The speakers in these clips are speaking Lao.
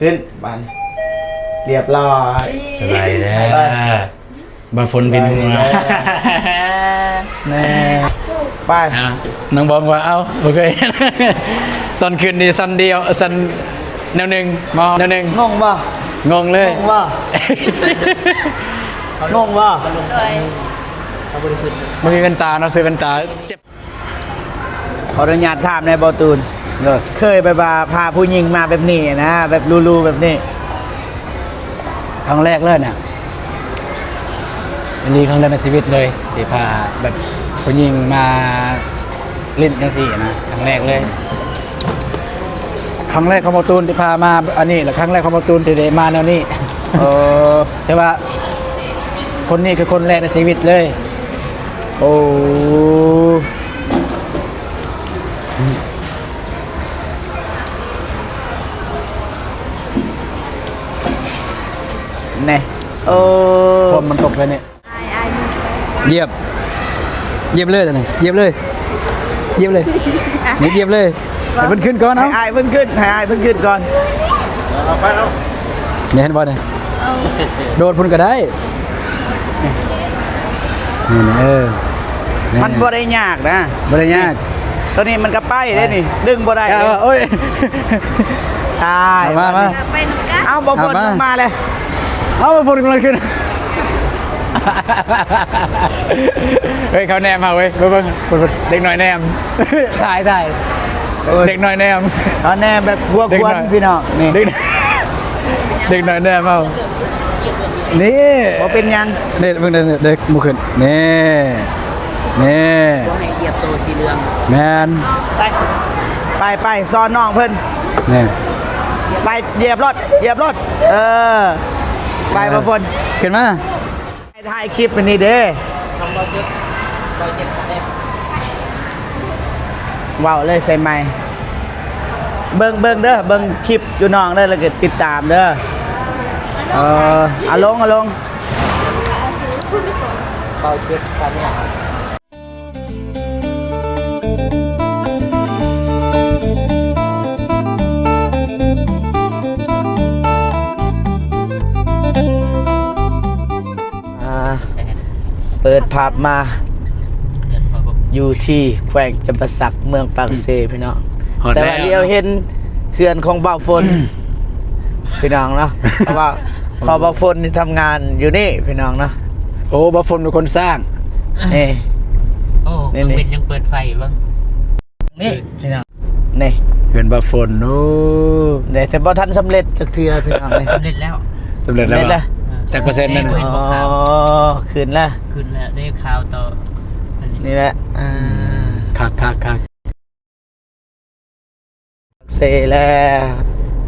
ຂຶ້ນບາດນີ້ ລຽບຮ້ອຍ. ສະບາຍດີເດີ ໄປ ບ່າວຝົນເປັນຫົວ ສະບາຍດີເດີ ແນ່ ໄປ. ອ່າ ນ້ອງບອງວ່າ ເອົ້າ ບໍ່ເຄີຍ ຕອນຂຶ້ນນີ້ສັ່ນດຽວ ສັ່ນແນວໜຶ່ງ ມາແນວໜຶ່ງ ງົງບໍ່? ງົງເລີຍ ງົງບໍ່? ງົງບໍ່? ບໍ່ມີແວ່ນຕາເນາະ ໃສ່ແວ່ນຕາ ເຈັບ. ຂໍອະນຸຍາດຖາມແດ່ ບ່າວຕູນ ເອີ ເຄີຍແບບວ່າພາຜູ້ຍິງມາແບບນີ້ນະ ແບບຫຼູໆແບບນີ້? ຄັ້ງແລກເລີຍນະ ອີ່ຫຼີ ຄັ້ງແລກໃນຊີວິດເລີຍ ທີ່ພາແບບຜູ້ຍິງມາຫຼິ້ນຈັ່ງຊີ້ນະ ຄັ້ງແລກເລີຍ. ຄັ້ງແລກຂອງບ່າວຕູນທີ່ພາມາອັນນີ້ ແລະ ຄັ້ງແລກຂອງບ່າວຕູນທີ່ໄດ້ມາແນວນີ້. ເອີ ແຕ່ວ່າຄົນນີ້ຄືຄົນແລກໃນຊີວິດເລີຍ. ໂອ້ ແນ່ ໂອ້ ພວກມັນຕົກໄປນີ້. ຢຽບ ຢຽບເລີຍຕອນນີ້ ຢຽບເລີຍ ຢຽບເລີຍ ຢຽບເລີຍ ໃຫ້ເພິ່ນຂຶ້ນກ່ອນ. ເອົາ ໃຫ້ອ້າຍເພິ່ນຂຶ້ນ ໃຫ້ອ້າຍເພິ່ນຂຶ້ນກ່ອນ. ເອົາໄປ ເອົາ ນີ້ເຫັນບໍ່ນີ້? ໂດດພຸ້ນກໍໄດ້. ນີ້ ນີ້ ເອີ ນີ້ ມັນບໍ່ໄດ້ຍາກນະ ບໍ່ໄດ້ຍາກ. ໂຕນີ້ມັນກໍໄປເດ້ນີ້ ດຶງບໍ່ໄດ້ເດ້. ໂອ້ຍ ຕາຍ ເອົາມາ ມາ ເອົາ ບໍ່ຝົນລົງມາເລີຍ. ເອົາ ບໍ່ຝົນກຳລັງຂຶ້ນ. ເຮີ້ຍ ເຂົາແນມເຮົາເວີຍ ເບິ່ງ ເບິ່ງ ເດັກນ້ອຍແນມ ຖ່າຍ ຖ່າຍ ໂອ້ຍ ເດັກນ້ອຍແນມ ເຂົາແນມແບບຫົວຄວັນ ພີ່ນ້ອງ ນີ້ ເດັກ ເດັກນ້ອຍແນມເຮົາ ນີ້ ບໍ່ເປັນຫຍັງ ນີ້ ເບິ່ງ ເດັກ ເດັກ ເດັກບໍ່ຂຶ້ນ ນີ້ ນີ້ ບໍ່ໃຫ້ຢຽບໂຕສີເຫຼືອງ ແມ່ນ ໄປ ໄປ ໄປ ສອນນ້ອງເພິ່ນ ນີ້ ໄປ ຢຽບໂລດ ຢຽບໂລດ ເອີ ໄປ ເອີ ບໍ່ຝົນ ຂຶ້ນມາ. ຖ່າຍຄລິບອັນນີ້ເດ້ ເວົ້າເລີຍໃສ່ໄມ ເບິ່ງ ເບິ່ງເດີ ເບິ່ງຄລິບຢູ່ນ້ອງເດີ ແລ້ວກໍຕິດຕາມເດີ. ເອີ ເອົາລົງ ເອົາລົງ ເບົາເຈັບຊາແນລ. ອ່າ ເປີດພາບມາ ຢູ່ທີ່ແຂວງຈຳປາສັກ ເມືອງປາກເຊ ພີ່ນ້ອງ ຮອດແລ້ວ ແຕ່ວ່າລຽວເຫັນເຮືອນຂອງບ່າວຝົນ ພີ່ນ້ອງເນາະ ເພາະວ່າພໍ່ບ່າວຝົນນີ້ທຳງານຢູ່ນີ້ ພີ່ນ້ອງເນາະ. ໂອ້ ບ່າວຝົນເປັນຄົນສ້າງ ເອີ ໂອ້ ນີ້ ເບິ່ງ ເປັນຫຍັງເປີດໄຟເບິ່ງ ນີ້ພີ່ນ້ອງ ນີ້ເຮືອນບ່າວຝົນ. ໂອ້ ແຕ່ບໍ່ທັນສຳເລັດຈັກເທື່ອພີ່ນ້ອງ ນີ້ ສຳເລັດແລ້ວ ສຳເລັດແລ້ວ ຈັກເປີເຊັນແລ້ວ? ອໍ ຂຶ້ນແລ້ວ ຂຶ້ນແລ້ວ ໄດ້ຂ່າວຕໍ່ ນີ້ແຫຼະ ອ່າ ຄັກໆໆ. ເຊແລ້ວ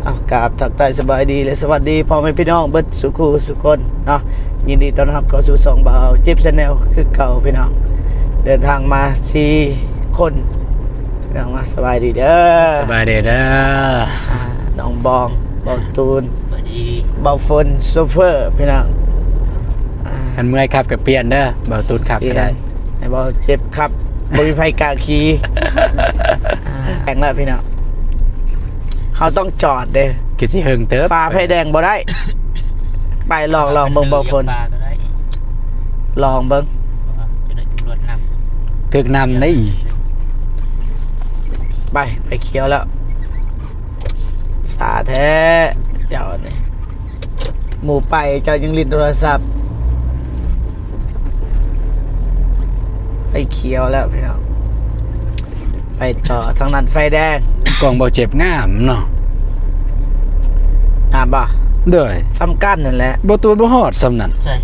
ເອົາ ກາບທັກທາຍສະບາຍດີ ແລະ ສະຫວັດດີພໍ່ແມ່ພີ່ນ້ອງເບິດສູ່ຄູ່ສູ່ຄົນເນາະ. ຍິນດີຕ້ອນຮັບເຂົ້າສູ່ຊ່ອງບ່າວເຈັບແຊນແນວຄືເກົ່າພີ່ນ້ອງ. ເດີນທາງມາສີ່ຄົນພີ່ນ້ອງເນາະ. ສະບາຍດີເດີ ສະບາຍດີເດີ ອ່າ ນ້ອງບອງ ບ່າວຕູນ ສະບາຍດີ ບ່າວຝົນ ໂຊເຟີພີ່ນ້ອງ. ອ່າ ຄັນເມື່ອຍຂັບກໍປ່ຽນເດີ ບ່າວຕູນຂັບກໍໄດ້ ໃຫ້ບ່າວເຈັບຂັບ ບໍ່ມີໃຜກ້າຂີ່. ອ່າ ແຂງແລ້ວພີ່ນ້ອງ ເຮົາຕ້ອງຈອດເດ້ ຄືຊິເຫິງເຕີບ ຝ່າໄຟແດງບໍ່ໄດ້. ໄປ ລອງ ລອງເບິ່ງ ບ່າວຝົນ ລອງເບິ່ງ ຖືກນຳໄດ້. ໄປ ໄຟຂຽວແລ້ວ. ຊ້າແທ້ເຈົ້ານີ້ ໝູ່ໄປເຈົ້າຍັງຫຼິ້ນໂທລະສັບ. ໄຟຂຽວແລ້ວພີ່ນ້ອງ ໄປຕໍ່ ທາງນັ້ນໄຟແດງ. ກ້ອງບ່າວເຈັບງາມເນາະ ງາມບໍ່? ໂດຍ ສ່ຳກັນນັ້ນແຫຼະ ບ່າວຕູນບໍ່ຮອດສ່ຳນັ້ນ. ໃຊ່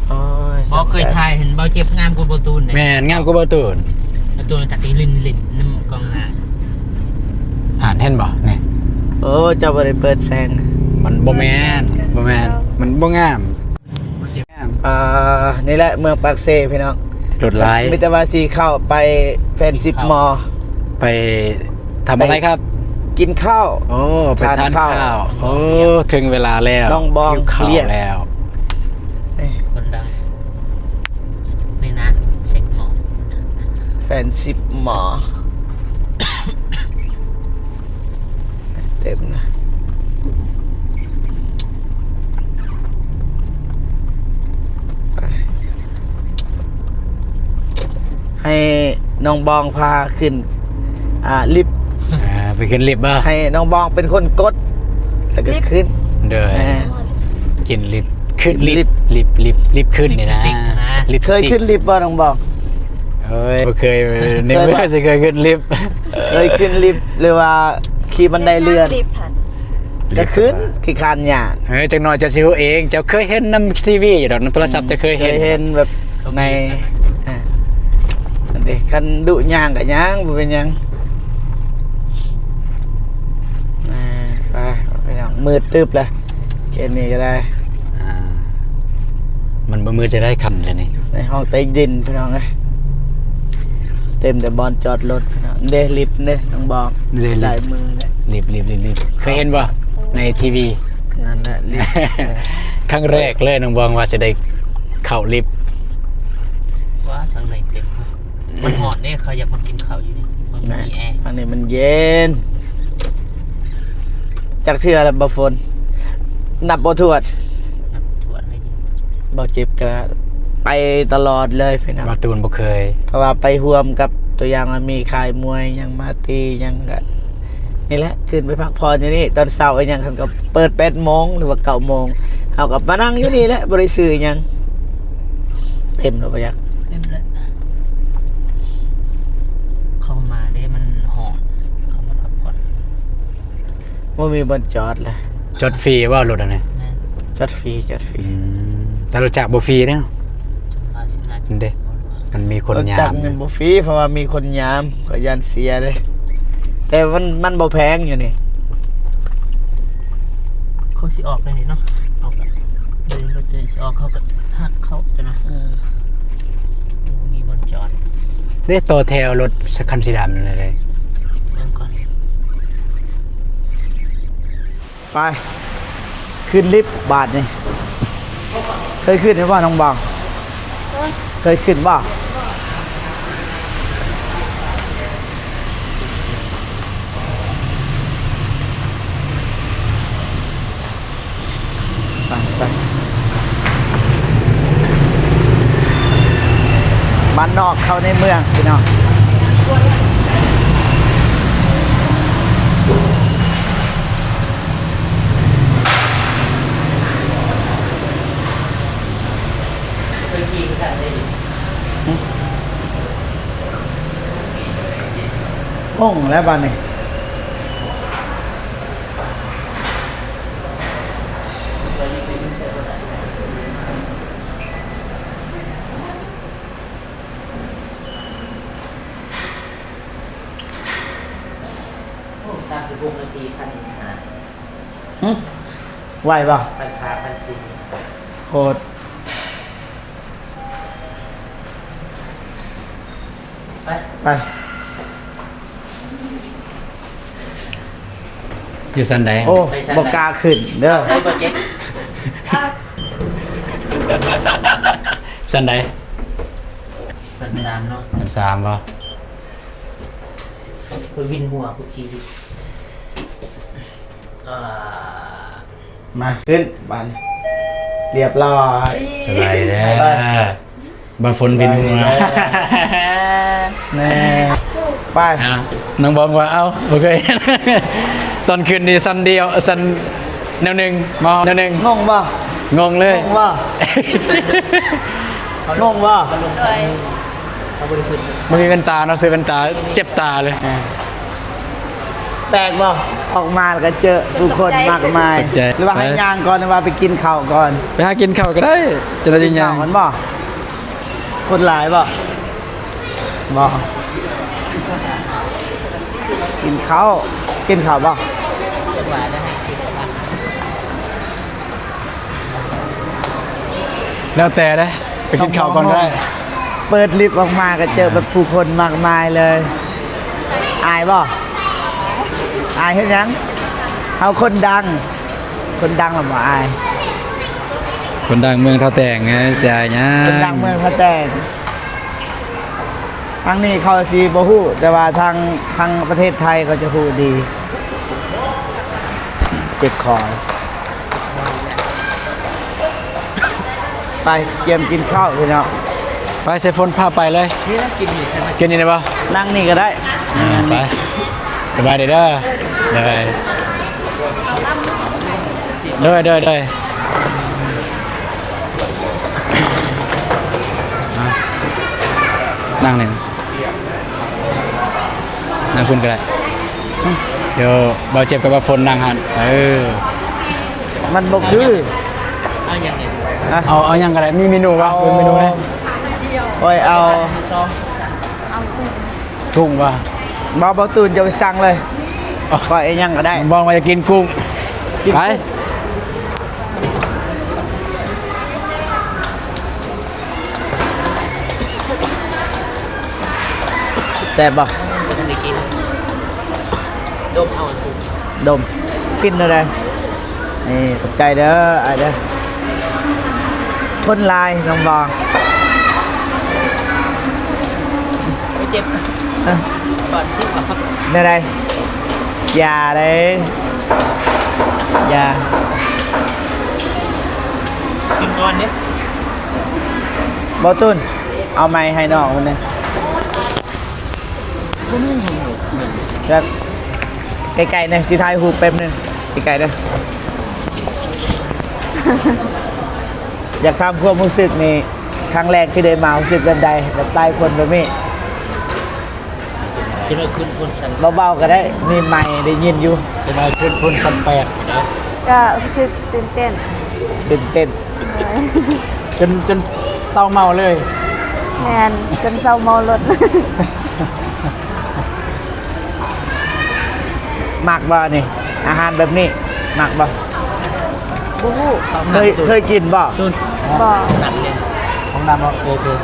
ໂອ້ຍ ບໍ່ເຄີຍຖ່າຍເຫັນບ່າວເຈັບງາມກວ່າບ່າວຕູນເດ້. ແມ່ນ ງາມກວ່າບ່າວຕູນ. ບ່າວຕູນຈັກຫຼິ້ນຫຼິ້ນນຳກ້ອງໜ້າ ຫັ້ນເຫັນບໍ່ນີ້? ໂອ້ ເຈົ້າບໍ່ໄດ້ເປີດແສງ. ມັນບໍ່ແມ່ນ ບໍ່ແມ່ນ ມັນບໍ່ງາມ. ອ່າ ນີ້ແຫຼະເມືອງປາກເຊພີ່ນ້ອງ ລົດຫຼາຍ ມີແຕ່ວ່າຊິເຂົ້າໄປແຟນຊິບມໍ ໄປທຳອະໄລຄັບ? ໄປກິນເຂົ້າ. ໂອ້ ໄປທານເຂົ້າ. ໂອ້ ເຖິງເວລາແລ້ວ ນ້ອງບອງ ຫິວເຂົ້າແລ້ວ. ຄົນດັງໃນນັ້ນ ເຊັກໝໍ ແຟນຊິບມໍ ເຕັມນະ. ໃຫ້ນ້ອງບອງພາຂຶ້ນ ອ່າ ລິບ ອ່າ ໄປຂຶ້ນລິບບໍ່? ໃຫ້ນ້ອງບອງເປັນຄົນກົດ ແລ້ວກໍຂຶ້ນ ໂດຍ ອ່າ ຂຶ້ນລິບ ຂຶ້ນລິບ ລິບ ລິບ ລິບຂຶ້ນນີ້ນະ ລິບສະຕິກນະ ລິບສະຕິກ ເຄີຍຂຶ້ນລິບບໍ່ນ້ອງບອງ? ໂອ້ຍ ບໍ່ເຄີຍ ໃນເມື່ອຊິເຄີຍຂຶ້ນລິບ ເຄີຍຂຶ້ນລິບ ຫຼືວ່າຂີ່ບັນໄດເລື່ອນ? ລິບຫັ້ນ ກໍຂຶ້ນ ຂີ້ຄ້ານຍ່າງ ເອີ ຈັກໜ່ອຍເຈົ້າຊິຮູ້ເອງ ເຈົ້າເຄີຍເຫັນນຳທີວີຢູ່ດອກ ນຳໂທລະສັບ ອືມ ເຈົ້າເຄີຍເຫັນ ເຄີຍເຫັນແບບໃນ ອ່າ ອັນນີ້ ຄັນດຸຍ່າງກໍຍ່າງ ບໍ່ເປັນຫຍັງ ອ່າ ໄປ ໄປເນາະ ມືດຕຶບແລ້ວ ເຂດນີ້ກໍໄດ້ ອ່າ ມັນບໍ່ມືດຈະໄດ້ຄຳເລີຍນີ້ ໃນຫ້ອງໃຕ້ດິນພີ່ນ້ອງເອີຍ ເຕັມແຕ່ບ່ອນຈອດລົດພີ່ນ້ອງ ເດ້ ລິບເດ້ ນ້ອງບອງ ເດ້ ລິບ ສາຍມືເດ້ ລິບ ລິບ ລິບ ລິບ ເຄີຍເຫັນບໍ່ໃນທີວີ? ນັ້ນແຫຼະລິບ ຄັ້ງແລກເລີຍນ້ອງບອງວ່າຊິໄດ້ເຂົ້າລິບ ວ້າ ທາງໃນເຕັມ ມັນຮ້ອນເດ້ ເຂົາຢາກມາກິນເຂົ້າຢູ່ນີ້ ມັນມີແອ ທາງນີ້ມັນເຢັນ ຈັກເທື່ອແລ້ວບໍ່ຝົນ ນັບບໍ່ຖ້ວນ ນັບບໍ່ຖ້ວນເລີຍ ບໍ່ເຈັບກະໄປຕະຫຼອດເລີຍພີ່ນ້ອງ ບໍ່ຕູນບໍ່ເຄີຍ ເພາະວ່າໄປຮ່ວມກັບ ຕົວຢ່າງວ່າມີຄ້າຍມວຍຫຍັງມາຕີຫຍັງກະ ນີ້ແຫຼະ ຂຶ້ນໄປພັກຜ່ອນຢູ່ນີ້ ຕອນເຊົ້າອີຫຍັງເພິ່ນກໍເປີດແປດໂມງ ຫຼືວ່າເກົ້າໂມງ ເຮົາກໍມານັ່ງຢູ່ນີ້ແຫຼະ ບໍ່ໄດ້ຊື້ອີຫຍັງ ເຕັມແລ້ວບໍ່ຢາກ ເຕັມແລ້ວ ເຂົ້າມາເດ້ ມັນຮ້ອນ ເຂົ້າມາພັກຜ່ອນ ບໍ່ມີບ່ອນຈອດລະ ຈອດຟຣີບໍ່ລົດອັນນີ້? ແມ່ນ ຈອດຟຣີ ຈອດຟຣີ ອືມ ແຕ່ລົດຈັກບໍ່ຟຣີເດ້ ເອີ ເດ້ ມັນມີຄົນຍາມ ລົດຈັກນີ້ບໍ່ຟຣີ ເພາະວ່າມີຄົນຍາມ ຂ້ອຍຢ້ານເສຍເດ້ ແຕ່ມັນ ມັນບໍ່ແພງຢູ່ນີ້ ເຂົາຊິອອກໄດ້ນີ້ເນາະ ອອກ ເດີນລົດຊິອອກ ເຂົາກໍຫັກເຂົ້າຕົວນະ ເອີ ບໍ່ມີບ່ອນຈອດ ເດ້ ຕໍ່ແຖວລົດຄັນສີດຳນັ້ນເດ້ ເບິ່ງກ່ອນ. ໄປ ຂຶ້ນລິບບາດນີ້ ເຄີຍຂຶ້ນຢູ່ບໍ່ນ້ອງບອງ? ເອີ ເຄີຍຂຶ້ນບໍ່? ໄປ ໄປ ບ້ານນອກເຂົ້າໃນເມືອງພີ່ນ້ອງ. ຫືມ ງົງແລ້ວບາດນີ້. ໂອ້ ສາມສິບຫົກນາທີ ພັນຫ້າ ຫຶ ໄວບໍ່? ພັນສາມ ພັນສີ່ ໂຄດ ໄປ ໄປ ຢູ່ຊັ້ນໃດ? ໂອ້ ບໍ່ກ້າຂຶ້ນເດີ ຊັ້ນໃດ? ຊັ້ນສາມເນາະ ຊັ້ນສາມບໍ່? ເພິ່ນວິນຫົວຄຸກຄີ ອ່າ ມາ ຂຶ້ນບາດນີ້ ລຽບລ້ອຍ ສະບາຍເດີ ໄປ ບ່ານຝົນວິນຫົວ ສະບາຍດີເດີ ແນ່ ໄປ ອ່າ ນ້ອງບອງວ່າ ເອົ້າ ບໍ່ເຄີຍເຫັນ ຕອນຂຶ້ນນີ້ສັ່ນດຽວ ສັ່ນແນວໜຶ່ງ ມາແນວໜຶ່ງ ງົງບໍ່? ງົງເລີຍ ງົງບໍ່? ງົງບໍ່? ໂດຍ ບໍ່ມີແວ່ນຕາເນາະ ໃສ່ແວ່ນຕາເຈັບຕາເລີຍ ອ່າ ແປກບໍ່? ອອກມາແລ້ວກໍເຈີຜູ້ຄົນມາກມາຍ ຕກໃຈ ຫຼືວ່າໃຫ້ ເອີ ຍ່າງກ່ອນ ຫຼືວ່າໄປກິນເຂົ້າກ່ອນ? ໄປຫາກິນເຂົ້າກໍໄດ້ ຈັ່ງໃດຈຶ່ງຍ່າງ ກິນເຂົ້າກັນບໍ່? ຄົນຫຼາຍບໍ່? ບໍ່ ກິນເຂົ້າ ກິນເຂົ້າບໍ່? ແລ້ວແຕ່ເດ້ ໄປກິນເຂົ້າກ່ອນກໍໄດ້ ເປີດລິບອອກມາກໍເຈີແບບຜູ້ຄົນມາກມາຍເລີຍ ອາຍບໍ່? ອາຍເຮັດຫຍັງ? ເຮົາຄົນດັງ ຄົນດັງລະບໍ່ອາຍ ຄົນດັງເມືອງທ່າແຕງ ຊິອາຍຫຍັງ ຄົນດັງເມືອງທ່າແຕງ. ທາງນີ້ເຂົາຊິບໍ່ຮູ້ ແຕ່ວ່າທາງ ທາງປະເທດໄທເຂົາຈະຮູ້ດີ ເຈັບຄໍ ໄປກຽມກິນເຂົ້າພີ່ນ້ອງ ໄປ ສາຍຝົນພາໄປເລີຍ. ນີ້ນະ ກິນນີ້ ກິນຢູ່ນີ້ບໍ່? ນັ່ງນີ້ກໍໄດ້. ອ່າ ໄປ ສະບາຍດີເດີ. ໂດຍ ໂດຍ ໂດຍ ໂດຍ. ອ່າ ນັ່ງນີ້ ນັ່ງພຸ້ນກໍໄດ້. ດຽວບ່າວເຈັບກັບບ່າວຝົນນັ່ງຫັ້ນ. ເອີ ມັນບໍ່ຄື. ເອົາຫຍັງນີ້? ເອົາ ເອົາຫຍັງກໍໄດ້. ມີເມນູບໍ່? ເອົາເມນູເດ້. ຂ້ອຍເອົາ ເອົາກຸ້ງ ກຸ້ງບໍ່? ບໍ່ ບໍ່ຕື່ນ ຈະໄປສັ່ງເລີຍ. ອໍ ຂ້ອຍເອົາຫຍັງກໍໄດ້. ບອກວ່າຈະກິນກຸ້ງ. ກິນ ໄປ ແຊບບໍ່? ບໍ່ທັນໄດ້ກິນ. ດົມເອົາ ດົມ ກິນແນວໃດ? ນີ້ ຂອບໃຈເດີ ອ້າຍເດີ. ຄົນຫຼາຍ ນ້ອງບອງ. ໂອ້ຍ ເຈັບ. ເອີ ບາດທີ່ ແນວໃດ? ຢ່າເດ້ ຢ່າ. ກິນກ່ອນເດ້. ບໍ່ຕຸນ ເອົາໄມໃຫ້ນ້ອງເພິ່ນແດ່. ແບບ ໃກ້ໆ ແດ່ ຊິຖ່າຍຮູບແປັບໜຶ່ງ ໃກ້ໆ ເດີ. ຢາກຖາມຄວາມຮູ້ສຶກນີ້ ຄັ້ງແລກທີ່ໄດ້ມາ ຮູ້ສຶກແບບໃດ? ແບບຫຼາຍຄົນແບບນີ້. ຈະໄດ້ຂຶ້ນພຸ້ນຊັ້ນ ເບົາໆ ກໍໄດ້ ມີໄມໄດ້ຍິນຢູ່. ຈະໄດ້ຂຶ້ນພຸ້ນຊັ້ນແປດເດີ. ກໍຮູ້ສຶກຕື່ນເຕັ້ນ ຕື່ນເຕັ້ນ. ໂດຍ. ຈົນ ຈົນເຊົາເມົາເລີຍ. ແມ່ນ ຈົນເຊົາເມົາລົດ. ມັກບໍ່ນີ້? ອາຫານແບບນີ້ມັກບໍ່? ບໍ່ຮູ້. ເຄີຍ ເຄີຍກິນບໍ່? ບໍ່. ຂອງດຳເລີຍ ຂອງດຳເນາະ. ໂອເຄ ອືມ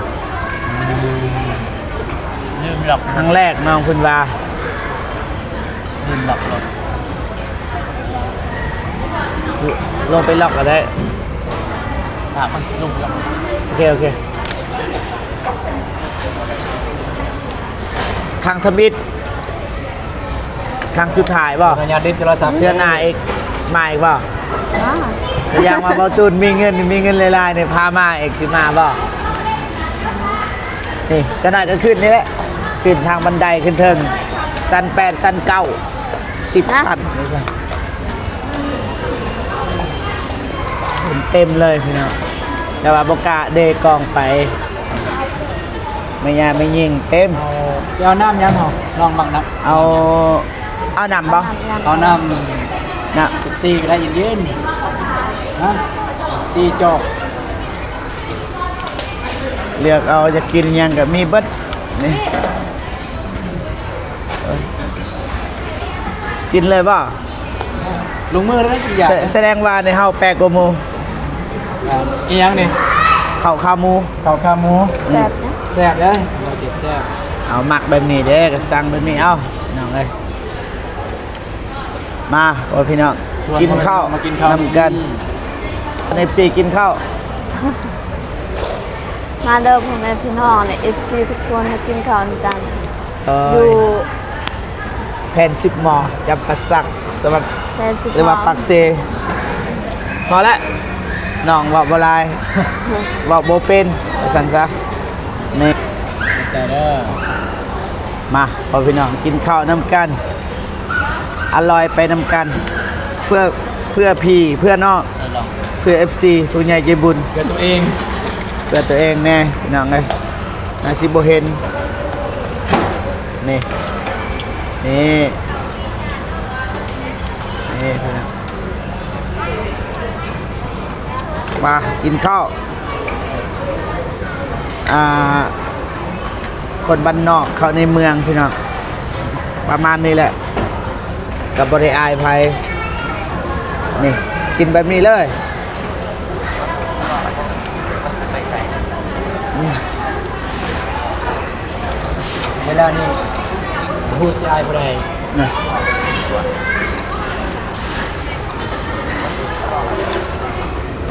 ລືມລັອກ. ຄັ້ງແລກນ້ອງເພິ່ນວ່າ ລືມລັອກລົດ. ລົງໄປລັອກກໍໄດ້. ຖ້າມັນລົງໄປລັອກ. ໂອເຄ ໂອເຄ. ຄັ້ງທຳອິດ ຄັ້ງສຸດທ້າຍບໍ່? ຂໍອະນຸຍາດຫຼິ້ນໂທລະສັບ. ເທື່ອໜ້າອີກ ມາອີກບໍ່? ມາ. ກໍຢ່າງວ່າເບົາຕູນມີເງິນ ມີເງິນຫຼາຍໆ ນີ້ ພາມາອີກ ຊິມາບໍ່? ນີ້ ກໍໜ້າຈະຂຶ້ນນີ້ແຫຼະ ຂຶ້ນທາງບັນໄດຂຶ້ນເທິງ ຊັ້ນແປດ ຊັ້ນເກົ້າ ສິບຊັ້ນ ເຕັມເລີຍພີ່ນ້ອງ. ແຕ່ວ່າບໍ່ກ້າເດກອງໄປ ແມ່ຍ່າແມ່ຍິງເຕັມ. ເອົາ ຊິເອົານ້ຳຫຍັງເຮົາ? ນ້ອງມັກນ້ຳ ເອົາ ເອົານ້ຳບໍ່? ເອົານ້ຳ ນ້ຳ ເປັບຊີກໍໄດ້ ເຢັນໆ ນະ ສີ່ຈອກ. ເລືອກເອົາ ຢາກກິນຫຍັງກໍມີເບິດນີ້. ກິນເລີຍບໍ່? ລົງມືເລີຍ. ສະ ສະແດງວ່າໃນເຮົາແປກກວ່າໝູ່. ອີຫຍັງນີ້? ເຂົ້າຂາໝູ. ເຂົ້າຂາໝູ. ແຊບນະ ແຊບເດ້. ເອົາ ມັກແບບນີ້ເດ້ ກໍສັ່ງແບບນີ້ເອົາ ນ້ອງເອີຍ. ມາ ໂອ້ ພີ່ນ້ອງ ກິນເຂົ້າ ມາກິນເຂົ້ານຳກັນ. ເອັຟຊີ ກິນເຂົ້າ. ມາເດີພໍ່ແມ່ພີ່ນ້ອງ ແລະ ເອັຟຊີ ທຸກຄົນ ມາກິນເຂົ້ານຳກັນ. ເອີຍ ຢູ່ແຜ່ນສິບໝໍ ຈຳປາສັກ ສະຫວັນ ແຜ່ນສິບໝໍ ຫຼືວ່າປາກເຊ. ພໍແລ້ວ ນ້ອງເວົ້າບໍ່ຫຼາຍ ເວົ້າບໍ່ເປັນ ວ່າຊັ້ນຊະ. ນີ້ ຂອບໃຈເດີ. ມາ ພໍ່ພີ່ນ້ອງ ກິນເຂົ້ານຳກັນ ອະລ່ອຍໄປນຳກັນ ເພື່ອ ເພື່ອພີ່ເພື່ອນ້ອງ ເພື່ອເອັຟຊີ ຜູ້ໃຫຍ່ໃຈບຸນ ເພື່ອຕົວເອງ ເພື່ອຕົວເອງແນ່ພີ່ນ້ອງເອີຍ. ໜ້າຊິບໍ່ເຫັນ ນີ້ ນີ້ ນີ້ພີ່ນ້ອງ. ມາກິນເຂົ້າ ອ່າ ຄົນບ້ານນອກເຂົ້າໃນເມືອງພີ່ນ້ອງ ປະມານນີ້ແຫຼະ ກໍບໍ່ໄດ້ອາຍໃຜ. ນີ້ ກິນແບບນີ້ເລີຍ. ອືມ ເວລານີ້ບໍ່ຮູ້ຊິອາຍຜູ້ໃດນະ.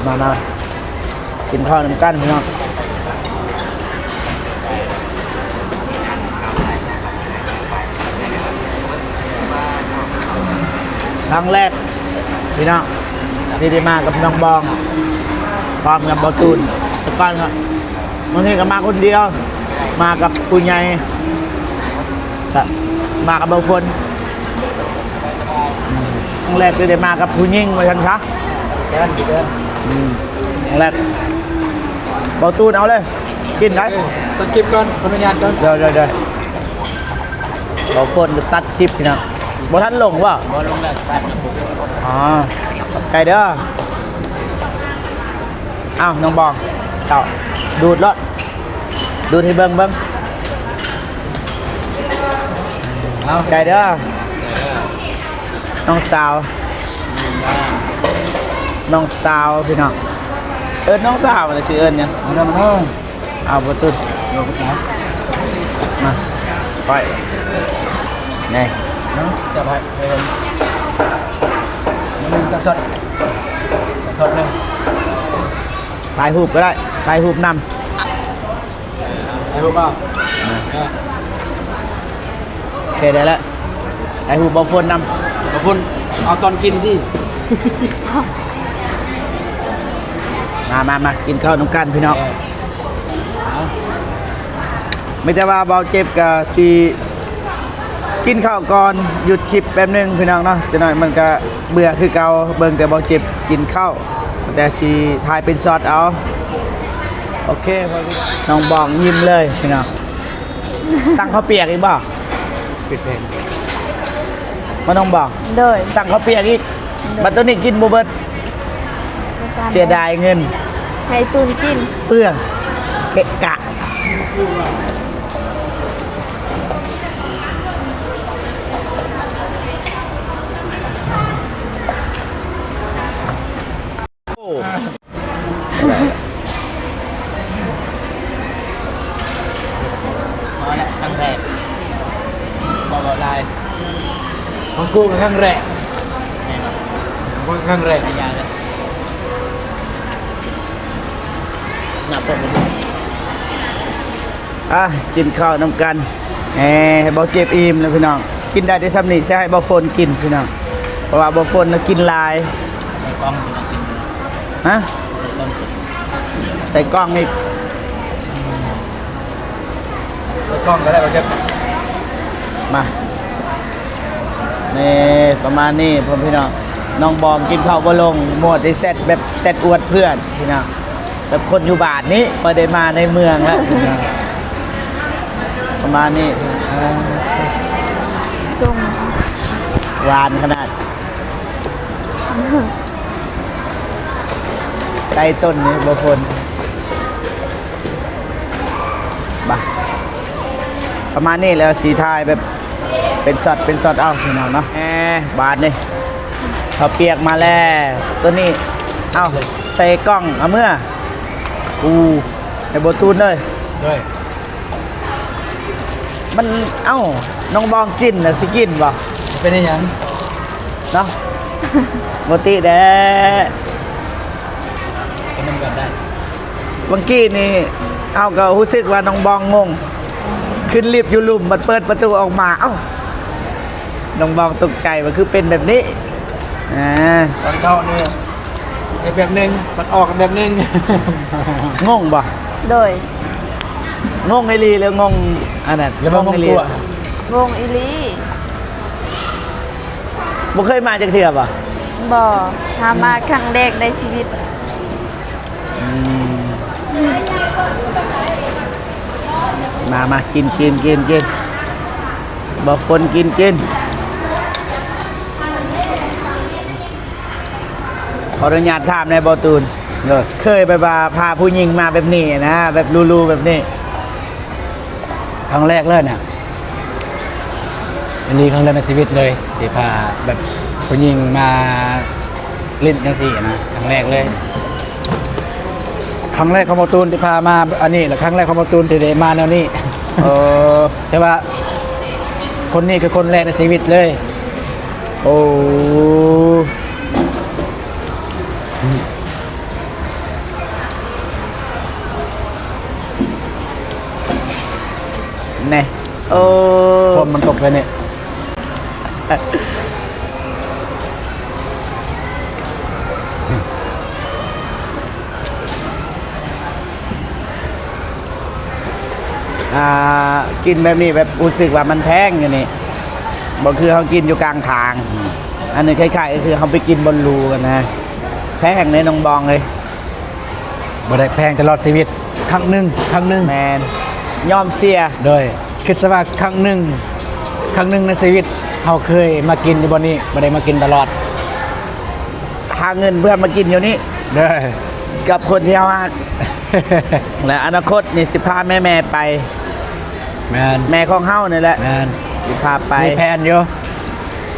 ມາ ມາ ກິນເຂົ້ານຳກັນພີ່ນ້ອງ. ຄັ້ງແລກພີ່ນ້ອງ ທີ່ໄດ້ມາກັບນ້ອງບອງ ພ້ອມກັບບ່າວຕູນ. ແຕ່ກ່ອນກໍ ບາງທີກໍມາຄົນດຽວ ມາກັບຜູ້ໃຫຍ່ ກໍມາກັບບາງຄົນ. ຄັ້ງແລກທີ່ໄດ້ມາກັບຜູ້ຍິງວ່າຊັ້ນຊະ. ເດີນ ເດີນ ອືມ ຄັ້ງແລກ. ເບົາຕູນເອົາເລີຍ ກິນໄດ້. ເອີ ຕັດຄລິບກ່ອນ ຂໍອະນຸຍາດກ່ອນ. ເດີ ເດີ ເດີ. ເບົາຝົນຕັດຄລິບພີ່ນ້ອງ. ບໍ່ທັນລົງບໍ່? ບໍ່ລົງແລ້ວ. ອໍ ຂອບໃຈເດີ. ອ້າວ ນ້ອງບອງ ເຈົ້າ ດູດໂລດ ດູດໃຫ້ເບິ່ງເບິ່ງ. ເອົາ ໃຈເດີ ນ້ອງສາວ ນ້ອງສາວພີ່ນ້ອງ. ເອີ້ນນ້ອງສາວ ແລ້ວຊິເອີ້ນຫຍັງ? ເອົາ ບໍ່ຕື່ນ ມາ ໄປ ນີ້ ເນາະ ຈັບໄວ້ ໜຶ່ງ ຈັກຊັອດ ຈັກຊັອດໜຶ່ງ. ຖ່າຍຮູບກໍໄດ້ ຖ່າຍຮູບນຳ ຖ່າຍຮູບເອົາ. ເອີ ໂອເຄ ໄດ້ແລ້ວ ຖ່າຍຮູບເບົາຝົນນຳ. ເບົາຝົນ ເອົາຕອນກິນຕິ. ມາ ມາ ມາ ກິນເຂົ້ານຳກັນພີ່ນ້ອງ. ເອີ ມີແຕ່ວ່າເບົາເຈັບກະຊິກິນເຂົ້າກ່ອນ ຢຸດຄລິບແປັບໜຶ່ງພີ່ນ້ອງເນາະ. ຈັກໜ້ອຍມັນກະເບື່ອຄືເກົ່າ ເບິ່ງແຕ່ເບົາເຈັບກິນເຂົ້າ ແຕ່ຊິຖ່າຍເປັນຊັອດເອົາ. ໂອເຄ ນ້ອງບອງຍິ້ມເລີຍພີ່ນ້ອງ. ສັ່ງເຂົ້າປຽກອີກບໍ່? ປິດເພງ ບໍ່ ນ້ອງບອງ? ໂດຍ ສັ່ງເຂົ້າປຽກອີກ. ໂດຍ ບັດໂຕນີ້ກິນບໍ່ເບິດ ເສຍດາຍເງິນ ໃຫ້ຕູນກິນ ເປືອງ ເກະກະ. ໂອ້ ພໍແລ້ວ ຄັ້ງແລກ ບໍ່ເວົ້າຫຼາຍ. ຂອງກູກໍຄັ້ງແລກ ແມ່ນບໍ່? ຂອງກູກໍຄັ້ງແລກ ໄດ້ຢາເລີຍ ນັບເບິ່ງ. ອ່ະ ກິນເຂົ້ານຳກັນ ເອີ ໃຫ້ເບົາເຈັບອີ່ມແລ້ວພີ່ນ້ອງ. ກິນໄດ້ແຕ່ຊ່ຳນີ້ ຊິໃຫ້ເບົາຝົນກິນພີ່ນ້ອງ ເພາະວ່າເບົາຝົນນະກິນຫຼາຍ. ໃສ່ກ່ອງ ກິນ ຮະ? ໃສ່ກ່ອງ ໃສ່ກ່ອງອີກ ໃສ່ກ່ອງກໍໄດ້ ເອົາເກັບ ມາ. ນີ້ ປະມານນີ້ພໍ່ແມ່ພີ່ນ້ອງ ນ້ອງບອງກິນເຂົ້າບໍ່ລົງ ມົວແຕ່ແຊັດ ແບບແຊັດອວດເພື່ອນພີ່ນ້ອງ ແບບຄົນຢູ່ບ້ານນີ້ ບໍ່ໄດ້ມາໃນເມືອງແລ້ວພີ່ນ້ອງ ປະມານນີ້. ສົ້ມ ຫວານຂະໜາດ ໄກ່ຕົ້ນນີ້ບໍ່ພົນ. ບາ ປະມານນີ້ແຫຼະ ຊິຖ່າຍແບບເປັນຊັອດເປັນຊັອດເອົາພີ່ນ້ອງເນາະ. ແອ ບາດນີ້ເຂົ້າປຽກມາແລ້ວ ໂຕນີ້ ເອົາ ໃສ່ກ່ອງເອົາເມືອ ອູ ໃຫ້ບໍ່ຕູນເລີຍ. ໂດຍ ມັນ ເອົ້າ ນ້ອງບອງກິນນະ ຊິກິນບໍ່? ເປັນອີຫຍັງ? ເນາະ ບໍ່ຕິແດ່ ກິນນຳກັນໄດ້. ເມື່ອກີ້ນີ້ເຮົາກໍຮູ້ສຶກວ່ານ້ອງບອງງົງ ຂຶ້ນລິບຢູ່ລຸ່ມ ບັດເປີດປະຕູອອກມາ ເອົ້າ ນ້ອງບອງຕົກໃຈວ່າຄືເປັນແບບນີ້. ອາ ຕອນເຂົ້ານີ້ເຮັດແບບໜຶ່ງ ບັດອອກແບບໜຶ່ງ ງົງບໍ່? ໂດຍ ງົງອີ່ຫຼີ ຫຼືງົງອັນນັ້ນ? ຫຼືວ່າງົງອີ່ຫຼີ? ງົງອີ່ຫຼີ. ບໍ່ເຄີຍມາຈັກເທື່ອບໍ່? ບໍ່ ຫາມາຄັ້ງແລກໃນຊີວິດ. ອືມ ມາ ມາ ກິນ ກິນ ກິນ ກິນ ບໍ່ຝົນ ກິນ ກິນ. ຂໍອະນຸຍາດຖາມແດ່ ບໍ່ຕູນ ເອີ ເຄີຍແບບວ່າພາຜູ້ຍິງມາແບບນີ້ນະ ແບບຫຼູໆແບບນີ້? ຄັ້ງແລກເລີຍນະ ອັນນີ້ຄັ້ງແລກໃນຊີວິດເລີຍ ທີ່ພາແບບຜູ້ຍິງມາຫຼິ້ນຈັ່ງຊີ້ນະ ຄັ້ງແລກເລີຍ. ຄັ້ງແລກຂອງບໍ່ຕູນທີ່ພາມາອັນນີ້ ແລະ ຄັ້ງແລກຂອງບໍ່ຕູນທີ່ໄດ້ມາແນວນີ້. ເອີ ແຕ່ວ່າຄົນນີ້ຄືຄົນແລກໃນຊີວິດເລີຍ. ໂອ້ ແນ່ ໂອ້ ຄວາມມັນຕົກໄປນີ້. ອ່າ ກິນແບບນີ້ແບບຮູ້ສຶກວ່າມັນແພງຢູ່ນີ້ ບໍ່ຄືເຮົາກິນຢູ່ກາງທາງ. ອັນນີ້ຄ້າຍໆ ຄືເຮົາໄປກິນບ່ອນຫຼູກັນນະ ແພງເດ້ນ້ອງບອງເອີຍ. ບໍ່ໄດ້ແພງຕະຫຼອດຊີວິດ ຄັ້ງໜຶ່ງ ຄັ້ງໜຶ່ງ ແມ່ນ ຍອມເສຍ. ໂດຍ ຄິດຊະວ່າຄັ້ງໜຶ່ງ ຄັ້ງໜຶ່ງໃນຊີວິດ ເຮົາເຄີຍມາກິນຢູ່ບ່ອນນີ້ ບໍ່ໄດ້ມາກິນຕະຫຼອດ. ຫາເງິນເພື່ອມາກິນຢູ່ນີ້ ເດີ ກັບຄົນທີ່ເຮົາຮັກ ແລະ ອະນາຄົດນີ້ຊິພາແມ່ໆໄປ. ແມ່ນ ແມ່ຂອງເຮົານີ້ແຫຼະ ແມ່ນ ຊິພາໄປ ມີແຜນຢູ່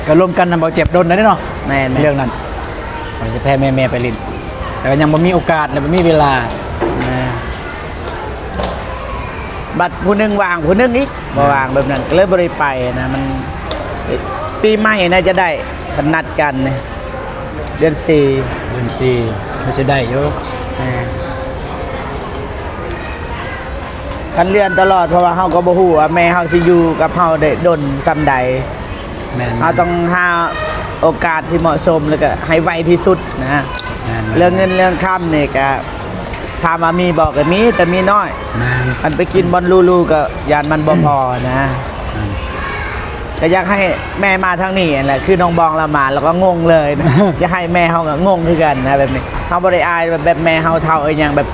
ກໍລົມກັນນຳບໍ່ເຈັບດົນແລ້ວເນາະ. ແມ່ນໆ ເລື່ອງນັ້ນ ວ່າຊິພາແມ່ໆໄປຫຼິ້ນ ແຕ່ວ່າຍັງບໍ່ມີໂອກາດ ແລະ ບໍ່ມີເວລາ. ແມ່ນ ບັດຜູ້ໜຶ່ງວ່າງ ຜູ້ໜຶ່ງອີກບໍ່ວ່າງ ແບບນັ້ນກໍເລີຍບໍ່ໄດ້ໄປນະ. ມັນ ປີໃໝ່ໜ້າຈະໄດ້ ຄັນນັດກັນນີ້ ເດືອນສີ່ ເດືອນສີ່ ມັນຊິໄດ້ຢູ່. ແມ່ນ ຄັນເລື່ອນຕະຫຼອດ ເພາະວ່າເຮົາກໍບໍ່ຮູ້ວ່າແມ່ເຮົາຊິຢູ່ກັບເຮົາໄດ້ດົນສ່ຳໃດ. ແມ່ນ ເຮົາຕ້ອງຫາໂອກາດທີ່ເໝາະສົມ ແລ້ວກໍໃຫ້ໄວທີ່ສຸດນະ. ແມ່ນໆ ເລື່ອງເງິນເລື່ອງຄຳນີ້ກໍ ຖາມວ່າມີບໍ່ ກໍມີ ແຕ່ມີນ້ອຍ. ແມ່ນ ອັນໄປກິນບ່ອນຫຼູໆ ກໍຢ້ານມັນບໍ່ພໍນະ. ແມ່ນ ກໍຢາກໃຫ້ແມ່ມາທາງນີ້ຫັ້ນແຫຼະ ຄືນ້ອງບອງລາວມາ ແລ້ວກໍງົງເລີຍນະ. ຢາກໃຫ້ແມ່ເຮົາກໍງົງຄືກັນນະ ແບບນີ້ ເຮົາບໍ່ໄດ້ອາຍ ແບບແມ່ເຮົາເຖົ້າອີ່ຫຍັງ ແບບ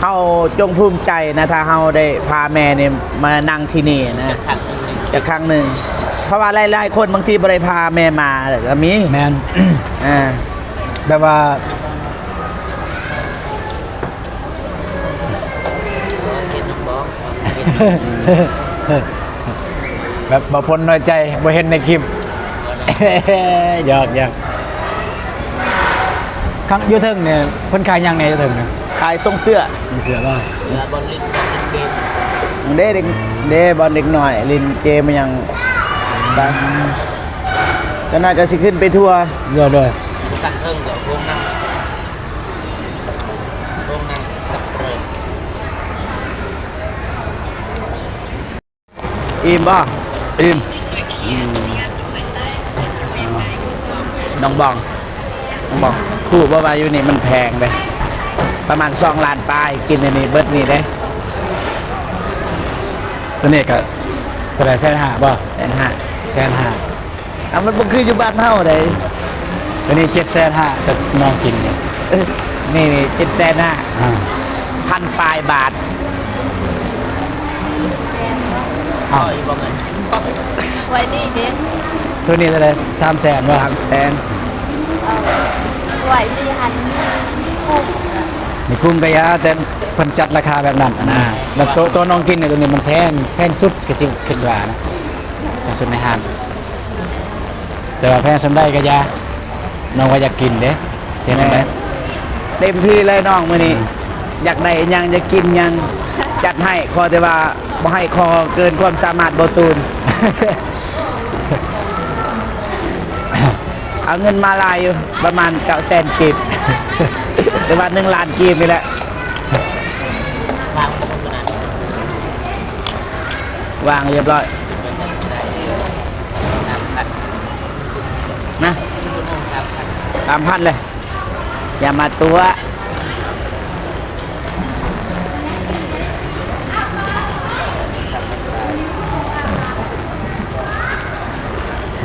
ເຮົາຈົ່ງພູມໃຈນະ ຖ້າເຮົາໄດ້ພາແມ່ນີ້ມານັ່ງທີ່ນີ້ນະ ຈັກຄັ້ງໜຶ່ງ ຈັກຄັ້ງໜຶ່ງ. ເພາະວ່າຫຼາຍໆຄົນບາງທີບໍ່ໄດ້ພາແມ່ມາກໍມີ. ແມ່ນ ອ່າ ແບບວ່າ ແບບບໍ່ພົ້ນນ້ອຍໃຈ ບໍ່ເຫັນໃນຄລິບ. ຫຍອກໆ ຂ້າງຢູ່ເທິງນີ້ເພິ່ນຂາຍຫຍັງແດ່ຢູ່ເທິງນີ້? ຂາຍສົ່ງເສື້ອ ສົ່ງເສື້ອບໍ່? ເສື້ອ ບ່ອນຫຼິ້ນ ບ່ອນຫຼິ້ນເກມ ເດ້ ເດັກ ເດ້ ບ່ອນເດັກນ້ອຍຫຼິ້ນເກມຫຍັງໄປ. ກໍໜ້າຈະຊິຂຶ້ນໄປທົ່ວ. ໂດຍໆ ຊັ້ນເທິງກໍໂຮງໜັງ ໂຮງໜັງສັບເປີ. ອີ່ມບໍ່? ອີ່ມ. ອືມ ນ້ອງບອງ ນ້ອງບອງ ຮູ້ບໍ່ວ່າຢູ່ນີ້ມັນແພງເດ້ ປະມານສອງລ້ານປາຍ ກິນອັນນີ້ເບິດນີ້ເດ້. ຕົວນີ້ກໍເທົ່າໃດ? ແສນຫ້າບໍ່? ແສນຫ້າ ແສນຫ້າ. ອ່ະ ມັນບໍ່ຄືຢູ່ບ້ານເຮົາໃດ. ຕົວນີ້ເຈັດແສນຫ້າ ແຕ່ນ້ອງກິນນີ້ ເອີ ນີ້ ນີ້ ເຈັດແສນຫ້າ ອ່າ ພັນປາຍບາດ. ເອົາ ໄວ້ນີ້ເດ້. ຕົວນີ້ເທົ່າໃດ? ສາມແສນບໍ່? ສາມແສນ. ເອົາ ໄວ້ນີ້ຫັ້ນມີ ມີກຸ້ງ ມີກຸ້ງກະຢາ ແຕ່ເພິ່ນຈັດລາຄາແບບນັ້ນນະ. ແລ້ວໂຕ ໂຕນ້ອງກິນນີ້ ຕົວນີ້ມັນແພງ ແພງສຸດ ກະຊິຄິດວ່ານະ ແພງສຸດໃນຮ້ານ. ແຕ່ວ່າແພງສ່ຳໃດກໍຢ່າ ນ້ອງວ່າຢາກກິນເດ້. ຊິເຮັດຈັ່ງໃດ? ເຕັມທີ່ເລີຍນ້ອງ ມື້ນີ້ ອືມ ຢາກໄດ້ຫຍັງ ຢາກກິນຫຍັງ ຈັດໃຫ້ ຂໍແຕ່ວ່າບໍ່ໃຫ້ຂໍເກີນຄວາມສາມາດບໍ່ຕູນ. ເອົາເງິນມາຫຼາຍຢູ່ ປະມານເກົ້າແສນກີບ ຫຼືວ່າໜຶ່ງລ້ານກີບນີ້ແຫຼະ. ວາງຮຽບຮ້ອຍ ນະ ສາມພັນເລີຍ ຢ່າມາຕົວະ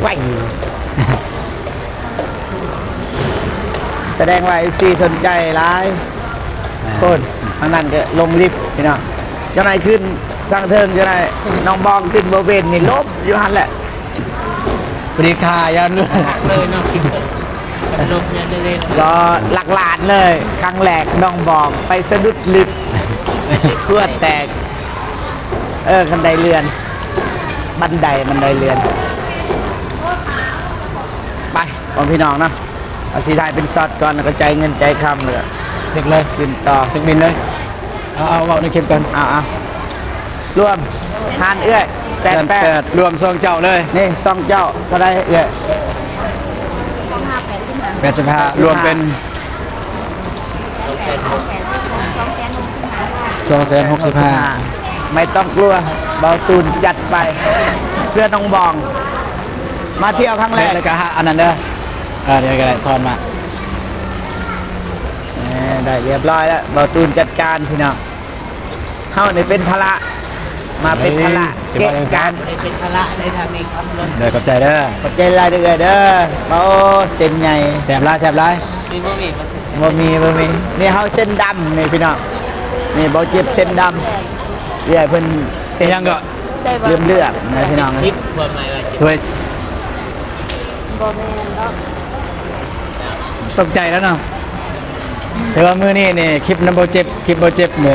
ໄວ. ສະແດງວ່າເອັຟຊີສົນໃຈຫຼາຍ ອ່າ ຄົນທາງນັ້ນກໍລົງລິບພີ່ນ້ອງ. ເຈົ້ານາຍຂຶ້ນທາງເທິງ ເຈົ້ານາຍ ນ້ອງບອງຂຶ້ນບໍ່ເປັນນີ້ ລົບຢູ່ຫັ້ນແຫຼະ. ບໍ່ໄດ້ຄ່າຢ້ານເລີຍ ເລີຍເນາະ ລົບຢ້ານເລີຍ ກໍຫຼັກລ້ານເລີຍ. ຄັ້ງແລກນ້ອງບອງໄປສະດຸດລິບ ຫົວແຕກ. ເອີ ຄັນໄດເລື່ອນ ບັນໄດ ບັນໄດເລື່ອນ. ໄປ ຂອງພີ່ນ້ອງເນາະ ເອົາຊິຖ່າຍເປັນຊັອດກ່ອນ ແລ້ວກໍຈ່າຍເງິນຈ່າຍຄຳ ແລ້ວກໍເຊັກເລີຍ ຂຶ້ນຕໍ່ ເຊັກບິນເລີຍ. ເອົາ ເອົາ ເວົ້າໃນຄລິບກ່ອນ ເອົາ ເອົາ ລວມ ຫານເອື້ອຍ ແສນແປດ ແສນແປດ ລວມສອງເຈົ້າເລີຍ. ນີ້ສອງເຈົ້າເທົ່າໃດເອື້ອຍ? ຂອງເຮົາແປດສິບຫ້າ ແປດສິບຫ້າ ລວມເປັນ ສອງແສນຫົກສິບຫ້າ ສອງແສນຫົກສິບຫ້າ. ໄມ່ຕ້ອງກົວ ເບົາຕູນຈັດໄປ ເພື່ອນ້ອງບອງ ມາທ່ຽວຄັ້ງແລກ. ແລ້ວກໍ ອັນນັ້ນເດີ ເອີ ດຽວກໍໄດ້ ທອນມາ. ເອີ ໄດ້ຮຽບຮ້ອຍແລ້ວ ເບົາຕູນຈັດການພີ່ນ້ອງ. ເຮົານີ້ເປັນພາລະ ມາເປັນພາລະ ເອີ ຊິວ່າຈັ່ງຊັ້ນ ເກະກະ ບໍ່ໄດ້ເປັນພາລະໃນທາງນີ້ຄັບລົດ. ເດີ ຂອບໃຈເດີ. ຂອບໃຈຫຼາຍເດີ້ເອີຍເດີ. ໂອ້ ເສັ້ນໃຫຍ່ ແຊບຫຼາຍ ແຊບຫຼາຍ. ມີບໍ່ມີ ບໍ່ມີ ບໍ່ມີ. ນີ້ເຮົາເສັ້ນດຳນີ້ພີ່ນ້ອງ. ນີ້ເບົາເຈັບເສັ້ນດຳ. ເອື້ອຍເພິ່ນເສັ້ນຫຍັງກໍ ເຫຼື້ອມເລືອດນະພີ່ນ້ອງ. ສິບ ຄວາມໝາຍວ່າ ຖ້ວຍ ບໍ່ແມ່ນດອກ. ຕົກໃຈແລ້ວເນາະ. ແຕ່ວ່າມື້ນີ້ນີ້ ຄລິບນຳເບົາເຈັບ ຄລິບເບົາເຈັບນີ້